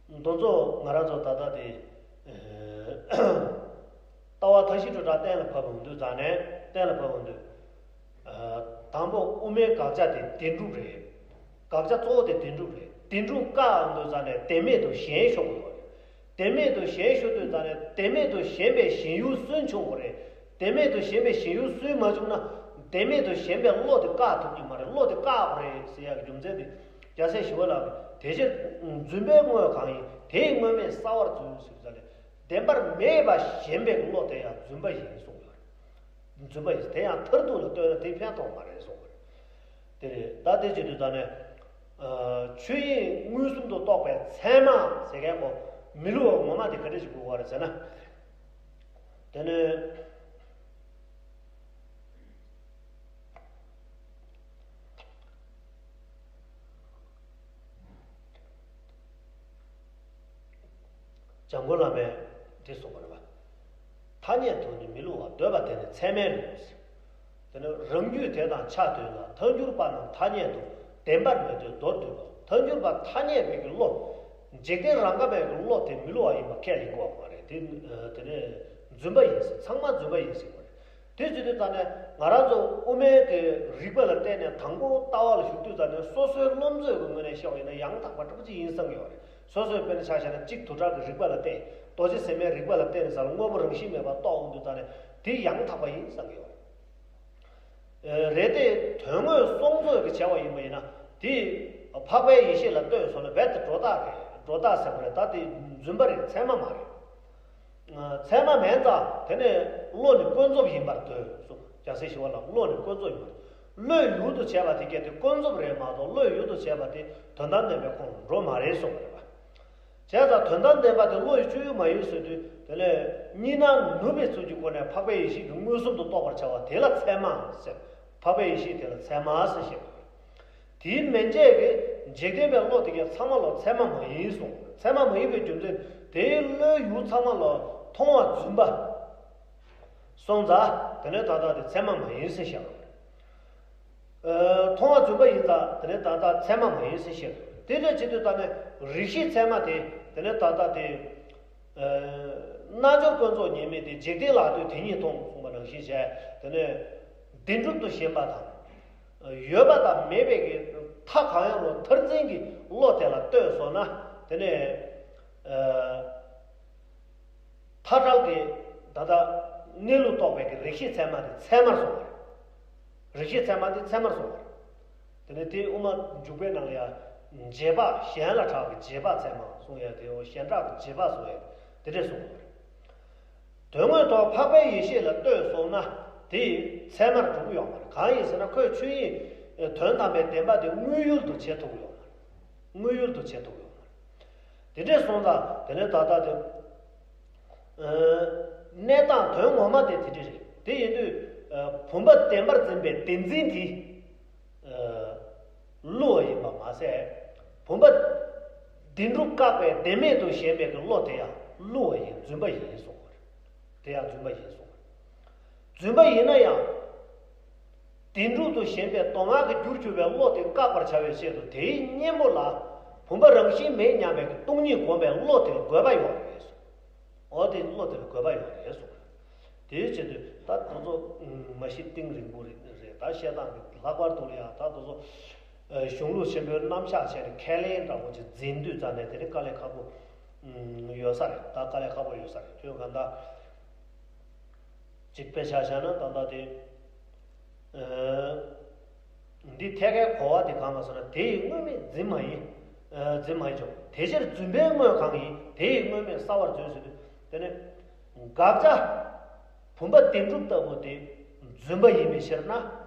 རེད། དེ་ཚོ་ང་རང་ཚོ་ད་ལྟ་དེ་ལྟ་བ་མཐའ་བཞི་སྤྲོས་བྲལ་གཏན་ལ་ཕབ་ཡོང་དུས་ཙང་ནས་གཏན་ལ་ཕབ་ཡོང་དུས། དང་པོ་དབུ་མའི་དགག་བྱ་དེ་བདེན་གྲུབ་རེད། དགག་བྱ་གཙོ་བོ་དེ་བདེན་གྲུབ་རེད། བདེན་གྲུབ་བཀག་ཡོང་དུས་ཙང་ནས་བདེན་མེད་དུ་ཞེན་ཤོར་གྱི་ཡོད་རེད། བདེན་མེད་དུ་ཞེན་ཤོར་དུས་ཙང་ནས་བདེན་མེད་དུ་ཞེན་པའི་ཞེན་ཡུལ་སུན་ཕྱུང་དགོས་རེད། བདེན་མེད་དུ་ཞེན་པའི་ཞེན་ཡུལ་སུན་མ་བྱུང་ན་བདེན་མེད་དུ་ཞེན་པའི་བློ་དེ་བཀག་ཐུབ་ཀྱི་མ་རེད། བློ་དེ་བཀག་དགོས་རེད་ཟེར་ཡག་གི་རྒྱུ་མཚན་དེ་རྒྱལ་སྲས་ཞི་བ་ལྷ་གིས་དེ་ཕྱིར་རྫུན་པའི་དངོས་གང་ཡིན། དེ་ཡི་དངོས་མེད་གསལ་བར་བརྫུན་ཟེར་ཙང་ནས་བདེན་པར་མེད་པ་ཞེན་པའི་བློ་དེ་ཡང་རྫུན་པ་ཡིན་གསུངས་ཡོད་རེད། རྫུན་པ་ཡིན། དེ་ཡང་མཐར་ཐུག་ལ་ལྟོས་ན་དེ་ཕན་ཐོགས་མ་རེད་གསུངས་པ་རེད། དེ་རེད། ད་དེ་བྱེད་དུས་ད་ནས། ཆོས་དབྱིངས་མངོན་སུམ་དུ་རྟོགས་པའི་ཚད་མ་ཟེར་མཁན་པོ་མི་བསླུ་བ་ངོ་མ་དེ་ག་འདྲ་ཞིག་དགོས་པ་རེད་ཟེར་ན། དེ་ནས། འཇམ་མགོན་བླ་མས་འདི་གསུངས་པ་རེད་པ། ཐ་སྙད་དུ་ནི་མི་བསླུ་བ། འདོད་པ་དེ་ནི་ཚད་མའི་ལུགས། དེ་ནི་རང་རྒྱུད་དེ་དང་ཆ་མཐུན་ལ། ཐལ་འགྱུར་པ་རྣམས་ཐ་སྙད་དུ། བདེན་པར་མི་འདོད་མདོར་བསྡུས་པའོ། ཐལ་འགྱུར་པ་ཐ་སྙད་པའི་གི་བློ། འཇིག་རྟེན་རང་ག་པའི་གི་བློ་དེ་མི་བསླུ་བ་ཡིན་པ་ཁས་ལེན་དགོས་པ་མ་རེད། དེ་དེ་ནི་རྫུན་པ་ཡིན་ཟེར། ཚང་མ་རྫུན་པ་ཡིན་ཟེར་དགོས་རེད། དེ་བྱེད་དུས་ཙང་ནས་ང་རང་ཚོ་དབུ་མའི་གི་རིགས་པ་ལ་བརྟེན་ནས་དང་པོ་ལྟ་བ་ལ་ཞུགས་དུས་ཙང་ནས་སོ་སོའི་བློ་མཛོད་ཀྱི་ངོས་ནས་བཤད་པ་ཡིན་ན་ཡང་དག་པ་འདྲ་པོ་ཅིག་ཡིན་བསམ་གྱི་ཡོད་རེད། སོ་སོའི་དཔེར་ན་ཆ་བཞག་ན་གཅིག་དུ་ཏྲ་གི་རིགས་པ་ལ་བརྟེན། རྡོ་རྗེ་སེམས་དཔའི་རིགས་པ་ལ་བརྟེན་ནས་ཟེར་ལ་དངོས་པོ་རང་བཞིན་མེད་པར་རྟོགས་ཡོང་དུས་ཙང་ནས་དེ་ཡང་དག་པ་ཡིན་བསམ་གྱི་ཡོད་རེད། རེད་དེ་དོན་དངོས་སོང་ཚོད་ཀྱི་བྱ་བ་ཡིན་པ་ཡིན་ན་དེ་འཕགས་པའི་ཡེ་ཤེས་ལ་ལྟོས་སོང་ན་རྦད་དེ་སྒྲོ་བཏགས་རེད། སྒྲོ་བཏགས་ཟེར་བ་རེད། ད་དེ་རྫུན་པ་རེད། ཚད་མ་མ་རེད། ཚད་མ་མིན་ཙང་དེ་ནས་བློ་ནི་ཀུན་རྫོབ་ཡིན་པར་འདོད་གསུངས། རྒྱལ་སྲས་ཞི་བ་ལྷ་བློ་ནི་ཀུན་རྫོབ་ཡིན་པར། བློའི་ཡུལ་དུ་བྱས་པ་དེ་གལ་ཏེ་ཀུན་རྫོབ་རེད་མ་གཏོགས་བློའི་ཡུལ་དུ་བྱས་པ་དེ་དོན་དམ་བདེན་པའི་ཁོངས་སུ་འགྲོ་མ་རེད་གསུངས་པ་རེད་པ། བྱས་ཙང་དོན་དམ་བདེན་པ་དེ་བློ་ཡི་སྤྱོད་ཡུལ་མ་ཡིན་ཟེར་དུས་དེ་ལས་གཉིས་སྣང་ནུབ་པའི་ཚུལ་གྱི་སྒོ་ནས་འཕགས་པའི་ཡེ་ཤེས་ཀྱིས་མངོན་སུམ་དུ་རྟོགས་པར་བྱ་བ་དེ་ལ་ཚད་མ་ཟེར། འཕགས་པའི་ཡེ་ཤེས་དེ་ལ་ཚད་མ་ཟེར་ཞེས་པ་རེད། དེའི་མན་ཆད་ཀྱི་འཇིག་རྟེན་པའི་བློ་དེ་གའི་ཚང་མ་ལ་ཚད་མ་མ་ཡིན་གསུངས། ཚད་མ་མ་ཡིན་པའི་རྒྱུ་མཚན་དེའི་བློའི་ཡུལ་ཚང་མ་ལ་མཐོང་བ་རྫུན་པ་སོང་ཙང་དེ་ནས་ད་ལྟ་དེ་ཚད་མ་མ་ཡིན་ཟེར་བཞག་པ་རེད། མཐོང་བ་རྫུན་པ་ཡིན་ཙང་དེ་ནས་ད་ལྟ་ཚད་མ་མ་ཡིན་ཟེར་བཞག་པ་རེད། དེ་འདྲ་བྱེད་དུས་ད་ནས་རིགས་ཤེས་ཚད་མ་དེ་དེ་ནས་ད་ལྟ་དེ། རྣལ་འབྱོར་ཀུན་རྫོབ་ཉེས་དམིགས་ཏེ། འཇིག་རྟེན་ལ་ལྟོས་དེ་ཉིད་མཐོང་གསུངས་པ་ནང་བཞིན་བྱས། དེ་ནས་བདེན་གྲུབ་ཏུ་ཞེན་པ་དང་། ཡོད་པ་དང་མེད་པའི་གི་མཐའ་གང་ཡང་རུང་མཐར་འཛིན་གྱི་བློ་དེ་ལ་ལྟོས་སོང་ན་དེ་ནས་མཐའ་བྲལ་གྱི་ད་ལྟ་གནས་ལུགས་རྟོགས་པའི་གི་རིགས་ཤེས་ཚད་མ་དེ་ཚད་མར་སོང་བ་རེད། རིགས་ཤེས་ཚད་མ་དེ་ཚད་མར་སོང་བ་རེད། དེ་ནས་དེ་དབུ་མ་འཇུག་པའི་ནང་ལ་ཡང་རྗེས་དཔག་གཞན་ལ་གྲགས་ཀྱི་རྗེས་དཔག་ཚད་མ་གསུང་ཡ་དེའོ། གཞན་གྲགས་ཀྱི་རྗེས་དཔག་གསུང་ཡ་དེ་འདྲས་གསུངས་པ་རེད། དོན་དངོས་ཐོག་འཕགས་པའི་ཡེ་ཤེས་ལ་ལྟོས་སོང་ན་དེ་ཚད་མར་འགྲོ་གི་ཡོད་མ་རེད། གང་ཡིན་ཟེར་ན་ཁོས་ཆོས་དབྱིངས་དོན་དམ་པའི་བདེན་པ་དེ་དངོས་ཡུལ་དུ་བྱེད་ཐུབ་ཀྱི་ཡོད་མ་རེད། དངོས་ཡུལ་དུ་བྱེད་ཐུབ་ཀྱི་ཡོད་མ་རེད། དེ་འདྲས་སོང་ཙང་དེ་ནས་ད་ལྟ་དེ། གནས་སྟངས་དོན་ངོ་མ་དེ་དེ་འདྲ་རེད། དེ་ཡིན་དུས་བུམ་པ་བདེན་པར་འཛིན་པའི་བདེན་འཛིན་དེ་བསླུ་བ་ཡིན་པ་མ་ཟད། བུམ་པ་བདེན་གྲུབ་བཀག་པའི་བདེན་མེད་དུ་ཞེན་པའི་གི་བློ་དེ་ཡང་བསླུ་བ་ཡིན། རྫུན་པ་ཡིན་གསུངས་པ་རེད། དེ་ཡང་རྫུན་པ་ཡིན་གསུངས་པ་རེད། རྫུན་པ་ཡིན་ན་ཡང་། བདེན་གྲུབ་ཏུ་ཞེན་པའི་སྡུག་བསྔལ་གྱི་རྒྱུར་གྱུར་པའི་བློ་དེ་བཀག་པར་བྱ་བའི་ཆེད་དུ་དེའི་གཉེན་པོ་ལ་བུམ་པ་རང་བཞིན་མེད་སྙམ་པའི་སྟོང་ཉིད་བསྒོམ་པའི་བློ་དེར་དགོས་པ་ཡོད་རེད་གསུངས། འོ་དེ་བློ་དེར་དགོས་པ་ཡོད་རེད་གསུངས། དེའི་ཆེད་དུ་ད་དེ་ཚོ་མ་གཞི་གཏིང་རིང་པོ་རེད། ད་བཤད་སྟངས་ཀྱི་ལྷག་པར་དུ་ལ་ཡང་ད་དེ་ཚོ་གཞུང་ལུགས་ཆེན་པོའི་རྣམ་གཞག་བྱས་ནས་ཁས་ལེན་འདྲ་པོ་ཅིག་འཛིན་དུས་ཙམ་ནས་དེ་ནི་དཀའ་ལས་ཁག་པོ་ཡོད་ས་རེད། ད་དཀའ་ལས་ཁག་པོ་ཡོད་ས་རེད། དུས་གང་ལྟར། གཅིག་དཔེ་ཆ་བཞག་ན་ད་ལྟ་དེ། འདི་ཐད་ཀའི་གོ་བ་དེ་གང་ལ་ཟེར་ན་དེ་ཡི་དངོས་མེད་འཛིན་མ་ཡིན། འཛིན་མ་ཡིན་ཀྱང་དེ་ཕྱིར་རྫུན་པའི་དངོས་གང་ཡིན། དེ་ཡི་དངོས་མེད་གསལ་བར་བརྫུན་ཟེར་དུས། དེ་ནི་དགག་བྱ་བུམ་པ་བདེན་གྲུབ་ལྟ་བུ་དེ་རྫུན་པ་ཡིན་པའི་ཕྱིར་ན།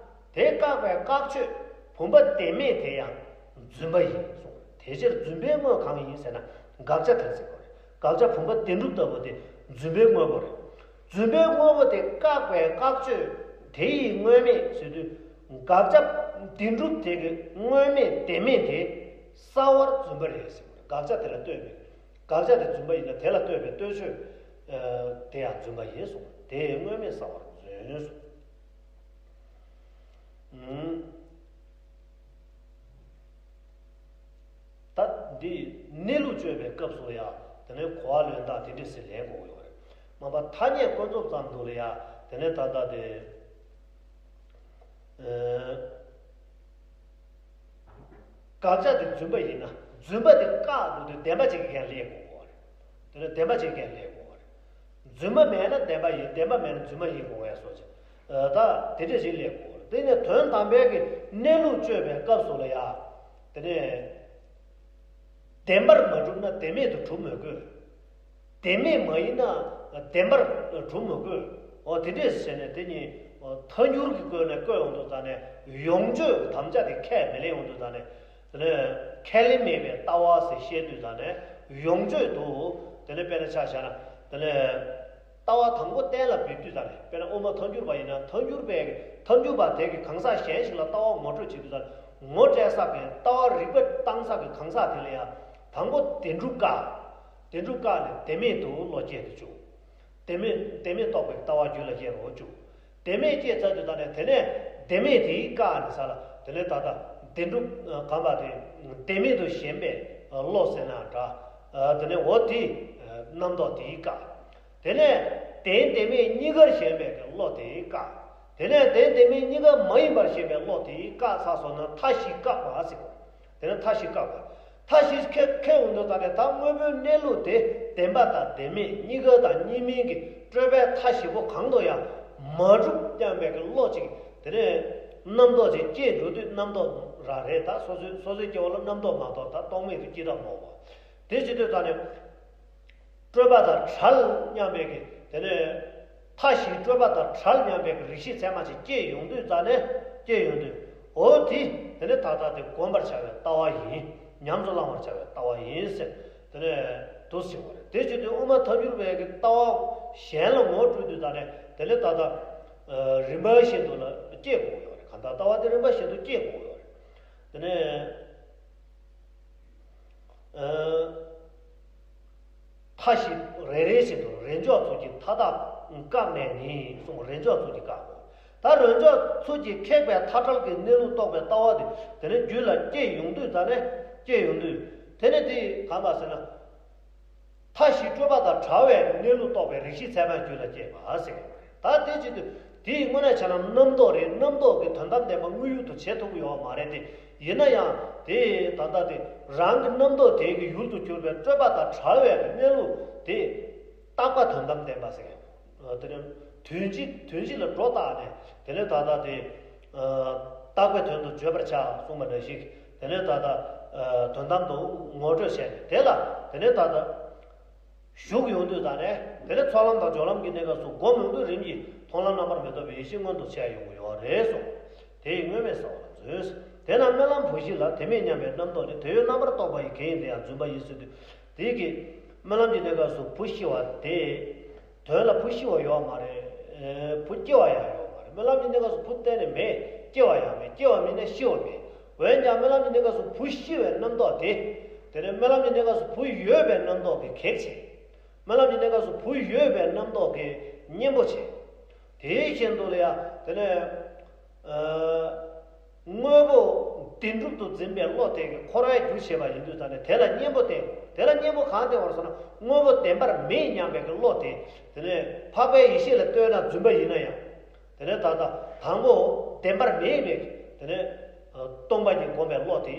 དེ་བཀག་པའི་བཀག་ཆོས་བུམ་པ་བདེན་མེད་དེ་ཡང་རྫུན་པ་ཡིན་གསུངས། དེ་ཕྱིར་རྫུན་པའི་དངོས་གང་ཡིན་ཟེར་ན། དགག་བྱ་དེ་ལ་ཟེར་དགོས་རེད། དགག་བྱ་བུམ་པ་བདེན་གྲུབ་ལྟ་བུ་དེ་རྫུན་པའི་དངོས་པོ་རེད། རྫུན་པའི་དངོས་པོ་དེ་བཀག་པའི་བཀག་ཆོས་དེ་ཡི་དངོས་མེད་ཟེར་དུས། དགག་བྱ་བདེན་གྲུབ་དེ་གི་དངོས་མེད་བདེན་མེད་དེ་གསལ་བར་རྫུན་པ་རེད་ཟེར་བ་རེད། དགག་བྱ་དེ་ལ་ལྟོས་པའི། དགག་བྱ་དེ་རྫུན་པ་ཡིན་ན་དེ་ལ་ལྟོས་པའི་ལྟོས་ཆོས་དེ་ཡང་རྫུན་པ་ཡིན་གསུངས། དེ་ཡི་དངོས་མེད་གསལ་བར་རྫུན་གསུངས། ད་འདི་གནས་ལུགས་དཔྱོད་པའི་སྐབས་སུ་ཡང་དེ་ནས་གོ་བ་ལེན་སྟངས་དེ་འདྲ་ཞིག་ལེན་དགོས་ཡོད་རེད། མ་པ་ཐ་སྙད་ཀུན་རྫོབ་ཙམ་དུ་ལ་ཡང་དེ་ནས་ད་ལྟ་དེ། དགག་བྱ་དེ་རྫུན་པ་ཡིན་ན། རྫུན་པ་དེ་བཀག་འགྲོ་དུས་བདེན་པ་ཅིག་གི་ཁས་ལེན་དགོས་པ་རེད། དེ་ནས་བདེན་པ་ཅིག་གི་ཁས་ལེན་དགོས་པ་རེད། རྫུན་མ་མེད་ན་བདེན་པ་ཡིན། བདེན་པ་མེད་ན་རྫུན་མ་ཡིན་དགོས་པའི་སོ་ཅིག་ད་དེ་འདྲ་ཞིག་ལེན་དགོས་པ་རེད། དེ་ནས་དོན་དམ་པའི་གི་གནས་ལུགས་དཔྱོད་པའི་སྐབས་སུ་ལ་ཡང་། དེ་ནས་བདེན་པར་མ་གྲུབ་ན་བདེན་མེད་དུ་གྲུབ་མི་དགོས། བདེན་མེད་མ་ཡིན་ན་བདེན་པར་གྲུབ་མི་དགོས། འོ་དེ་འདྲས་བྱས་ནས་དེ་ཉིད་ཐལ་འགྱུར་གྱི་སྒོ་ནས་བཀོད་ཡོང་དུས་ཙང་ནས། ཡོངས་གཅོད་དམ་བཅའ་དེ་ཁས་མི་ལེན་ཡོང་དུས་ཙང་ནས། དེ་ནས་ཁས་ལེན་མེད་པའི་ལྟ་བ་ཟེར་བཤད་དུས་ཙང་ནས། ཡོངས་གཅོད་དུ་དེ་ནས་དཔེར་ན་ཆ་བཞག་ན། དེ་ནས་ལྟ་བ་དང་པོ་གཏན་ལ་འབེབས་དུས་ཙང་ནས། དཔེར་ན་དབུ་མ་ཐལ་འགྱུར་བ་ཡིན་ན། ཐལ་འགྱུར་བའི་ཐལ་འགྱུར་བ་དེ་གི་གང་ཟག་གཞན་ཞིག་ལ་ལྟ་བ་ངོ་སྤྲོད་བྱེད་དུས་ཙང་ནས། ངོ་སྤྲད་ས་གི་ལྟ་བ་རིགས་པ་བཏང་ས་གི་གང་ཟག་དེ་ལ་ཡང་དང་པོ་བདེན་གྲུབ་བཀག་བདེན་གྲུབ་བཀག་ནས་བདེན་མེད་དུ་བློ་སྐྱེད་དུ་བཅུག་བདེན་མེད་བདེན་མེད་རྟོགས་པའི་ལྟ་བ་རྒྱུད་ལ་སྐྱེ་རུ་བཅུག་བདེན་མེད་སྐྱེས་ཚར་དུས་ཙང་ནས། དེ་ནས་བདེན་མེད་དེའི་བཀག་ནས་ས་ལ། དེ་ནས་ད་ལྟ་བདེན་གྲུབ་གང་པ་དེ་བདེན་མེད་དུ་ཞེན་པའི་བློ་ཟེར་ན་འདྲ། དེ་ནས་འོ་དེ་རྣམ་རྟོག་དེའི་བཀག་དེ་ནས་བདེན་བདེན་མེད་གཉིས་ཀར་ཞེན་པའི་བློ་དེའི་བཀག་དེ་ནས་བདེན་བདེན་མེད་གཉིས་ཀ་མ་ཡིན་པར་ཞེན་པའི་བློ་དེའི་བཀག་ཚར་སོང་ན། མཐའ་བཞི་བཀག་པ་ཟེར། དེ་ནས་མཐའ་བཞི་བཀག་པ། མཐའ་བཞི་ཁས་ཁས་འོང་དུས་ཙང་ནས། ད་དངོས་པོའི་གནས་ལུགས་དེ་བདེན་པ་དང་བདེན་མེད་གཉིས་ཀ་དང་གཉིས་མིན་གྱི་སྤྲོས་པའི་མཐའ་བཞི་པོ་གང་དུ་ཡང་མ་གྲུབ་སྙམ་པའི་གི་བློ་ཅིག་དེ་ནས་རྣམ་རྟོག་ཅིག་སྐྱེས་འགྲོ་དུས། རྣམ་རྟོག་རང་རེད། ད་སོ་སོའི་སོ་སོའི་སྐྱེ་བོ་ལ་རྣམ་རྟོག་མ་གཏོགས་ད་རྟོག་མེད་དུ་སྐྱེ་ཐབས་མེད་པ། དེ་བྱེད་དུས་ཙང་ནས། སྤྲོས་པ་དང་བྲལ་སྙམ་པའི་གི། དེ་ནས་མཐའ་བཞིའི་སྤྲོས་པ་དང་བྲལ་སྙམ་པའི་གི་རིགས་ཤེས་ཚད་མ་ཅིག་སྐྱེས་ཡོང་དུས་ཙང་ནས། སྐྱེས་ཡོང་དུས། འོ་དེ་དེ་ནས་ད་ལྟ་དེ་བསྒོམ་པར་བྱ་བའི་ལྟ་བ་ཡིན། ཉམས་སུ་བླང་བར་བྱ་བའི་ལྟ་བ་ཡིན་ཟེར། དེ་ནས་དུ་ཟེར་བ་རེད། དེ་བྱེད་དུས་དབུ་མ་ཐལ་འགྱུར་བའི་གི་ལྟ་བ་གཞན་ལ་ངོ་སྤྲོད་དུས་ཙང་ནས། དེ་ནས་ད་ལྟ་རིམ་པ་བཞིན་དུ་ལ་སྐྱེ་དགོས་ཡོད་རེད། གང་ལྟར་ལྟ་བ་དེ་རིམ་པ་བཞིན་དུ་སྐྱེ་དགོས་ཡོད་རེད། དེ་ནས། མཐའ་བཞི་རེ་རེ་བཞིན་དུ་རེས་འཇོག་ཚུལ་གྱིས་མཐའ་དག་བཀག་ནས་ནི་གསུངས། རེས་འཇོག་ཚུལ་གྱིས་བཀག་གོ། ད་རེས་འཇོག་ཚུལ་གྱིས་ཁེགས་པའི་མཐའ་བྲལ་གྱི་གནས་ལུགས་རྟོགས་པའི་ལྟ་བ་དེ་དེ་ནས་རྒྱུད་ལ་སྐྱེས་ཡོང་དུས་ཙང་ནས། སྐྱེས་ཡོང་དུས། དེ་ནས་དེ་གང་ལ་ཟེར་ན། མཐའ་བཞི་སྤྲོས་པ་དང་བྲལ་བའི་གནས་ལུགས་རྟོགས་པའི་རིགས་ཤེས་ཚད་མ་རྒྱུད་ལ་སྐྱེས་པ་ཟེར། ད་དེ་བྱེད་དུས་དེའི་དངོས་གནས་བྱས་ན་རྣམ་རྟོག་རེད། རྣམ་རྟོག་གི་དོན་དམ་བདེན་པ་དངོས་ཡུལ་དུ་བྱེད་ཐུབ་ཀྱི་ཡོད་མ་རེད་དེ། ཡིན་ན་ཡང་དེ་ད་ལྟ་དེ་རང་གི་རྣམ་རྟོག་དེ་གི་ཡུལ་དུ་གྱུར་པའི་སྤྲོས་པ་དང་བྲལ་བའི་གནས་ལུགས་དེ་རྟག་པ་དོན་དམ་བདེན་པ་ཟེར། དེ་ནི་དོན་སྤྱི་དོན་སྤྱི་ལ་སྒྲོ་བཏགས་ནས། དེ་ནས་ད་ལྟ་དེ་རྟག་པའི་དོན་དུ་བརྗོད་པར་བྱ་གསུངས་པ་འདྲ་ཞིག་དེ་ནས་ད་ལྟ་དོན་དམ་དུ་ངོ་སྤྲོད་བྱས་ནས། དེ་ལ་དེ་ནས་ད་ལྟ་ཞུགས་ཡོང་དུས་ཙང་ནས། དེ་ནས་ཚོགས་ལམ་དང་སྦྱོར་ལམ་གྱི་གནས་སྐབས་སུ་སྒོམ་ཡོང་དུས་རིམ་གྱིས་མཐོང་ལམ་རྣམ་པར་མི་རྟོག་པའི་ཡེ་ཤེས་མངོན་དུ་བྱས་ཡོང་གི་ཡོད་རེད་གསུངས། དེ་ཡི་དངོས་མེད་གསལ་བར་མཛོད། དེས་ན་རྨི་ལམ་བུ་བཞི་ལ་དེ་མེད་སྙམ་པའི་རྣམ་རྟོག་ནི་དེ་ཡོད་རྣམ་པར་རྟོག་པ་ཡི་གེ་ཡིན་དེ་ཡང་རྫུན་པ་ཡིན་ཟེར་དུས། དེ་གི་རྨི་ལམ་གྱི་གནས་སྐབས་སུ་བུ་ཤི་བ་དེ། དོན་ལ་བུ་ཤི་བ་ཡོད་མ་རེད། བུ་སྐྱེ་བ་ཡང་ཡོད་མ་རེད། རྨི་ལམ་གྱི་གནས་སྐབས་སུ་བུ་གཏན་ནས་མེད། སྐྱེ་བ་ཡང་མེད། སྐྱེ་བ་མེད་ན་ཤི་བ་མེད། འོན་ཀྱང་རྨི་ལམ་གྱི་གནས་སྐབས་སུ་བུ་ཤི་བའི་རྣམ་རྟོག་དེ། དེ་ནས་རྨི་ལམ་གྱི་གནས་སྐབས་སུ་བུ་ཡོད་པའི་རྣམ་རྟོག་གིས་གེགས་བྱེད། རྨི་ལམ་གྱི་གནས་སྐབས་སུ་བུ་ཡོད་པའི་རྣམ་རྟོག་གིས་གཉེན་པོ་བྱེད། དེ་བཞིན་དུ་ལ་ཡང་དེ་ནས། དངོས་པོ་བདེན་གྲུབ་ཏུ་འཛིན་པའི་བློ་དེ་གིས་འཁོར་བའི་རྒྱུ་བྱེད་པ་ཡིན་དུས་ཙང་ནས། དེ་ལ་གཉེན་པོ་བསྟེན། དེ་ལ་གཉེན་པོ་གང་བསྟེན་པར་སོང་ན། དངོས་པོ་བདེན་པར་མེད་སྙམ་པའི་གི་བློ་དེ། དེ་ནས་འཕགས་པའི་ཡེ་ཤེས་ལ་ལྟོས་ན་རྫུན་པ་ཡིན་ན་ཡང་། དེ་ནས་ད་ལྟ་དང་པོ་བདེན་པར་མེད་པའི་དེ་ནས་སྟོང་པ་ཉིད་བསྒོམ་པའི་བློ་དེ་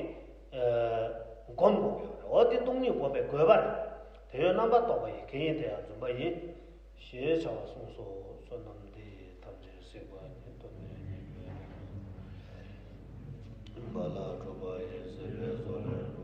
སྒོམ་དགོས་ཀྱི་ཡོད་རེད། འོ་དེ་སྟོང་ཉིད་བསྒོམ་པའི་དགོས་པ་རེད། དེ་ཡོད་རྣམ་པར་རྟོག་པ་ཡི་གེ་ཡིན་དེ་ཡང་རྫུན་པ་ཡིན། ཞེས་བྱ་བ་གསུངས་སོ། བསོད་ནམས་འདི་ཡིས་ཐམས་ཅད་གཟིགས་པ་ཉིད། ཐོབ་པའི་ཉེས་པའི་དགྲ་རྣམས་ཕམ་པ་ལ། གྲུབ་པ་ཡེ་ཤེས་པའི་མཚོ་ལས།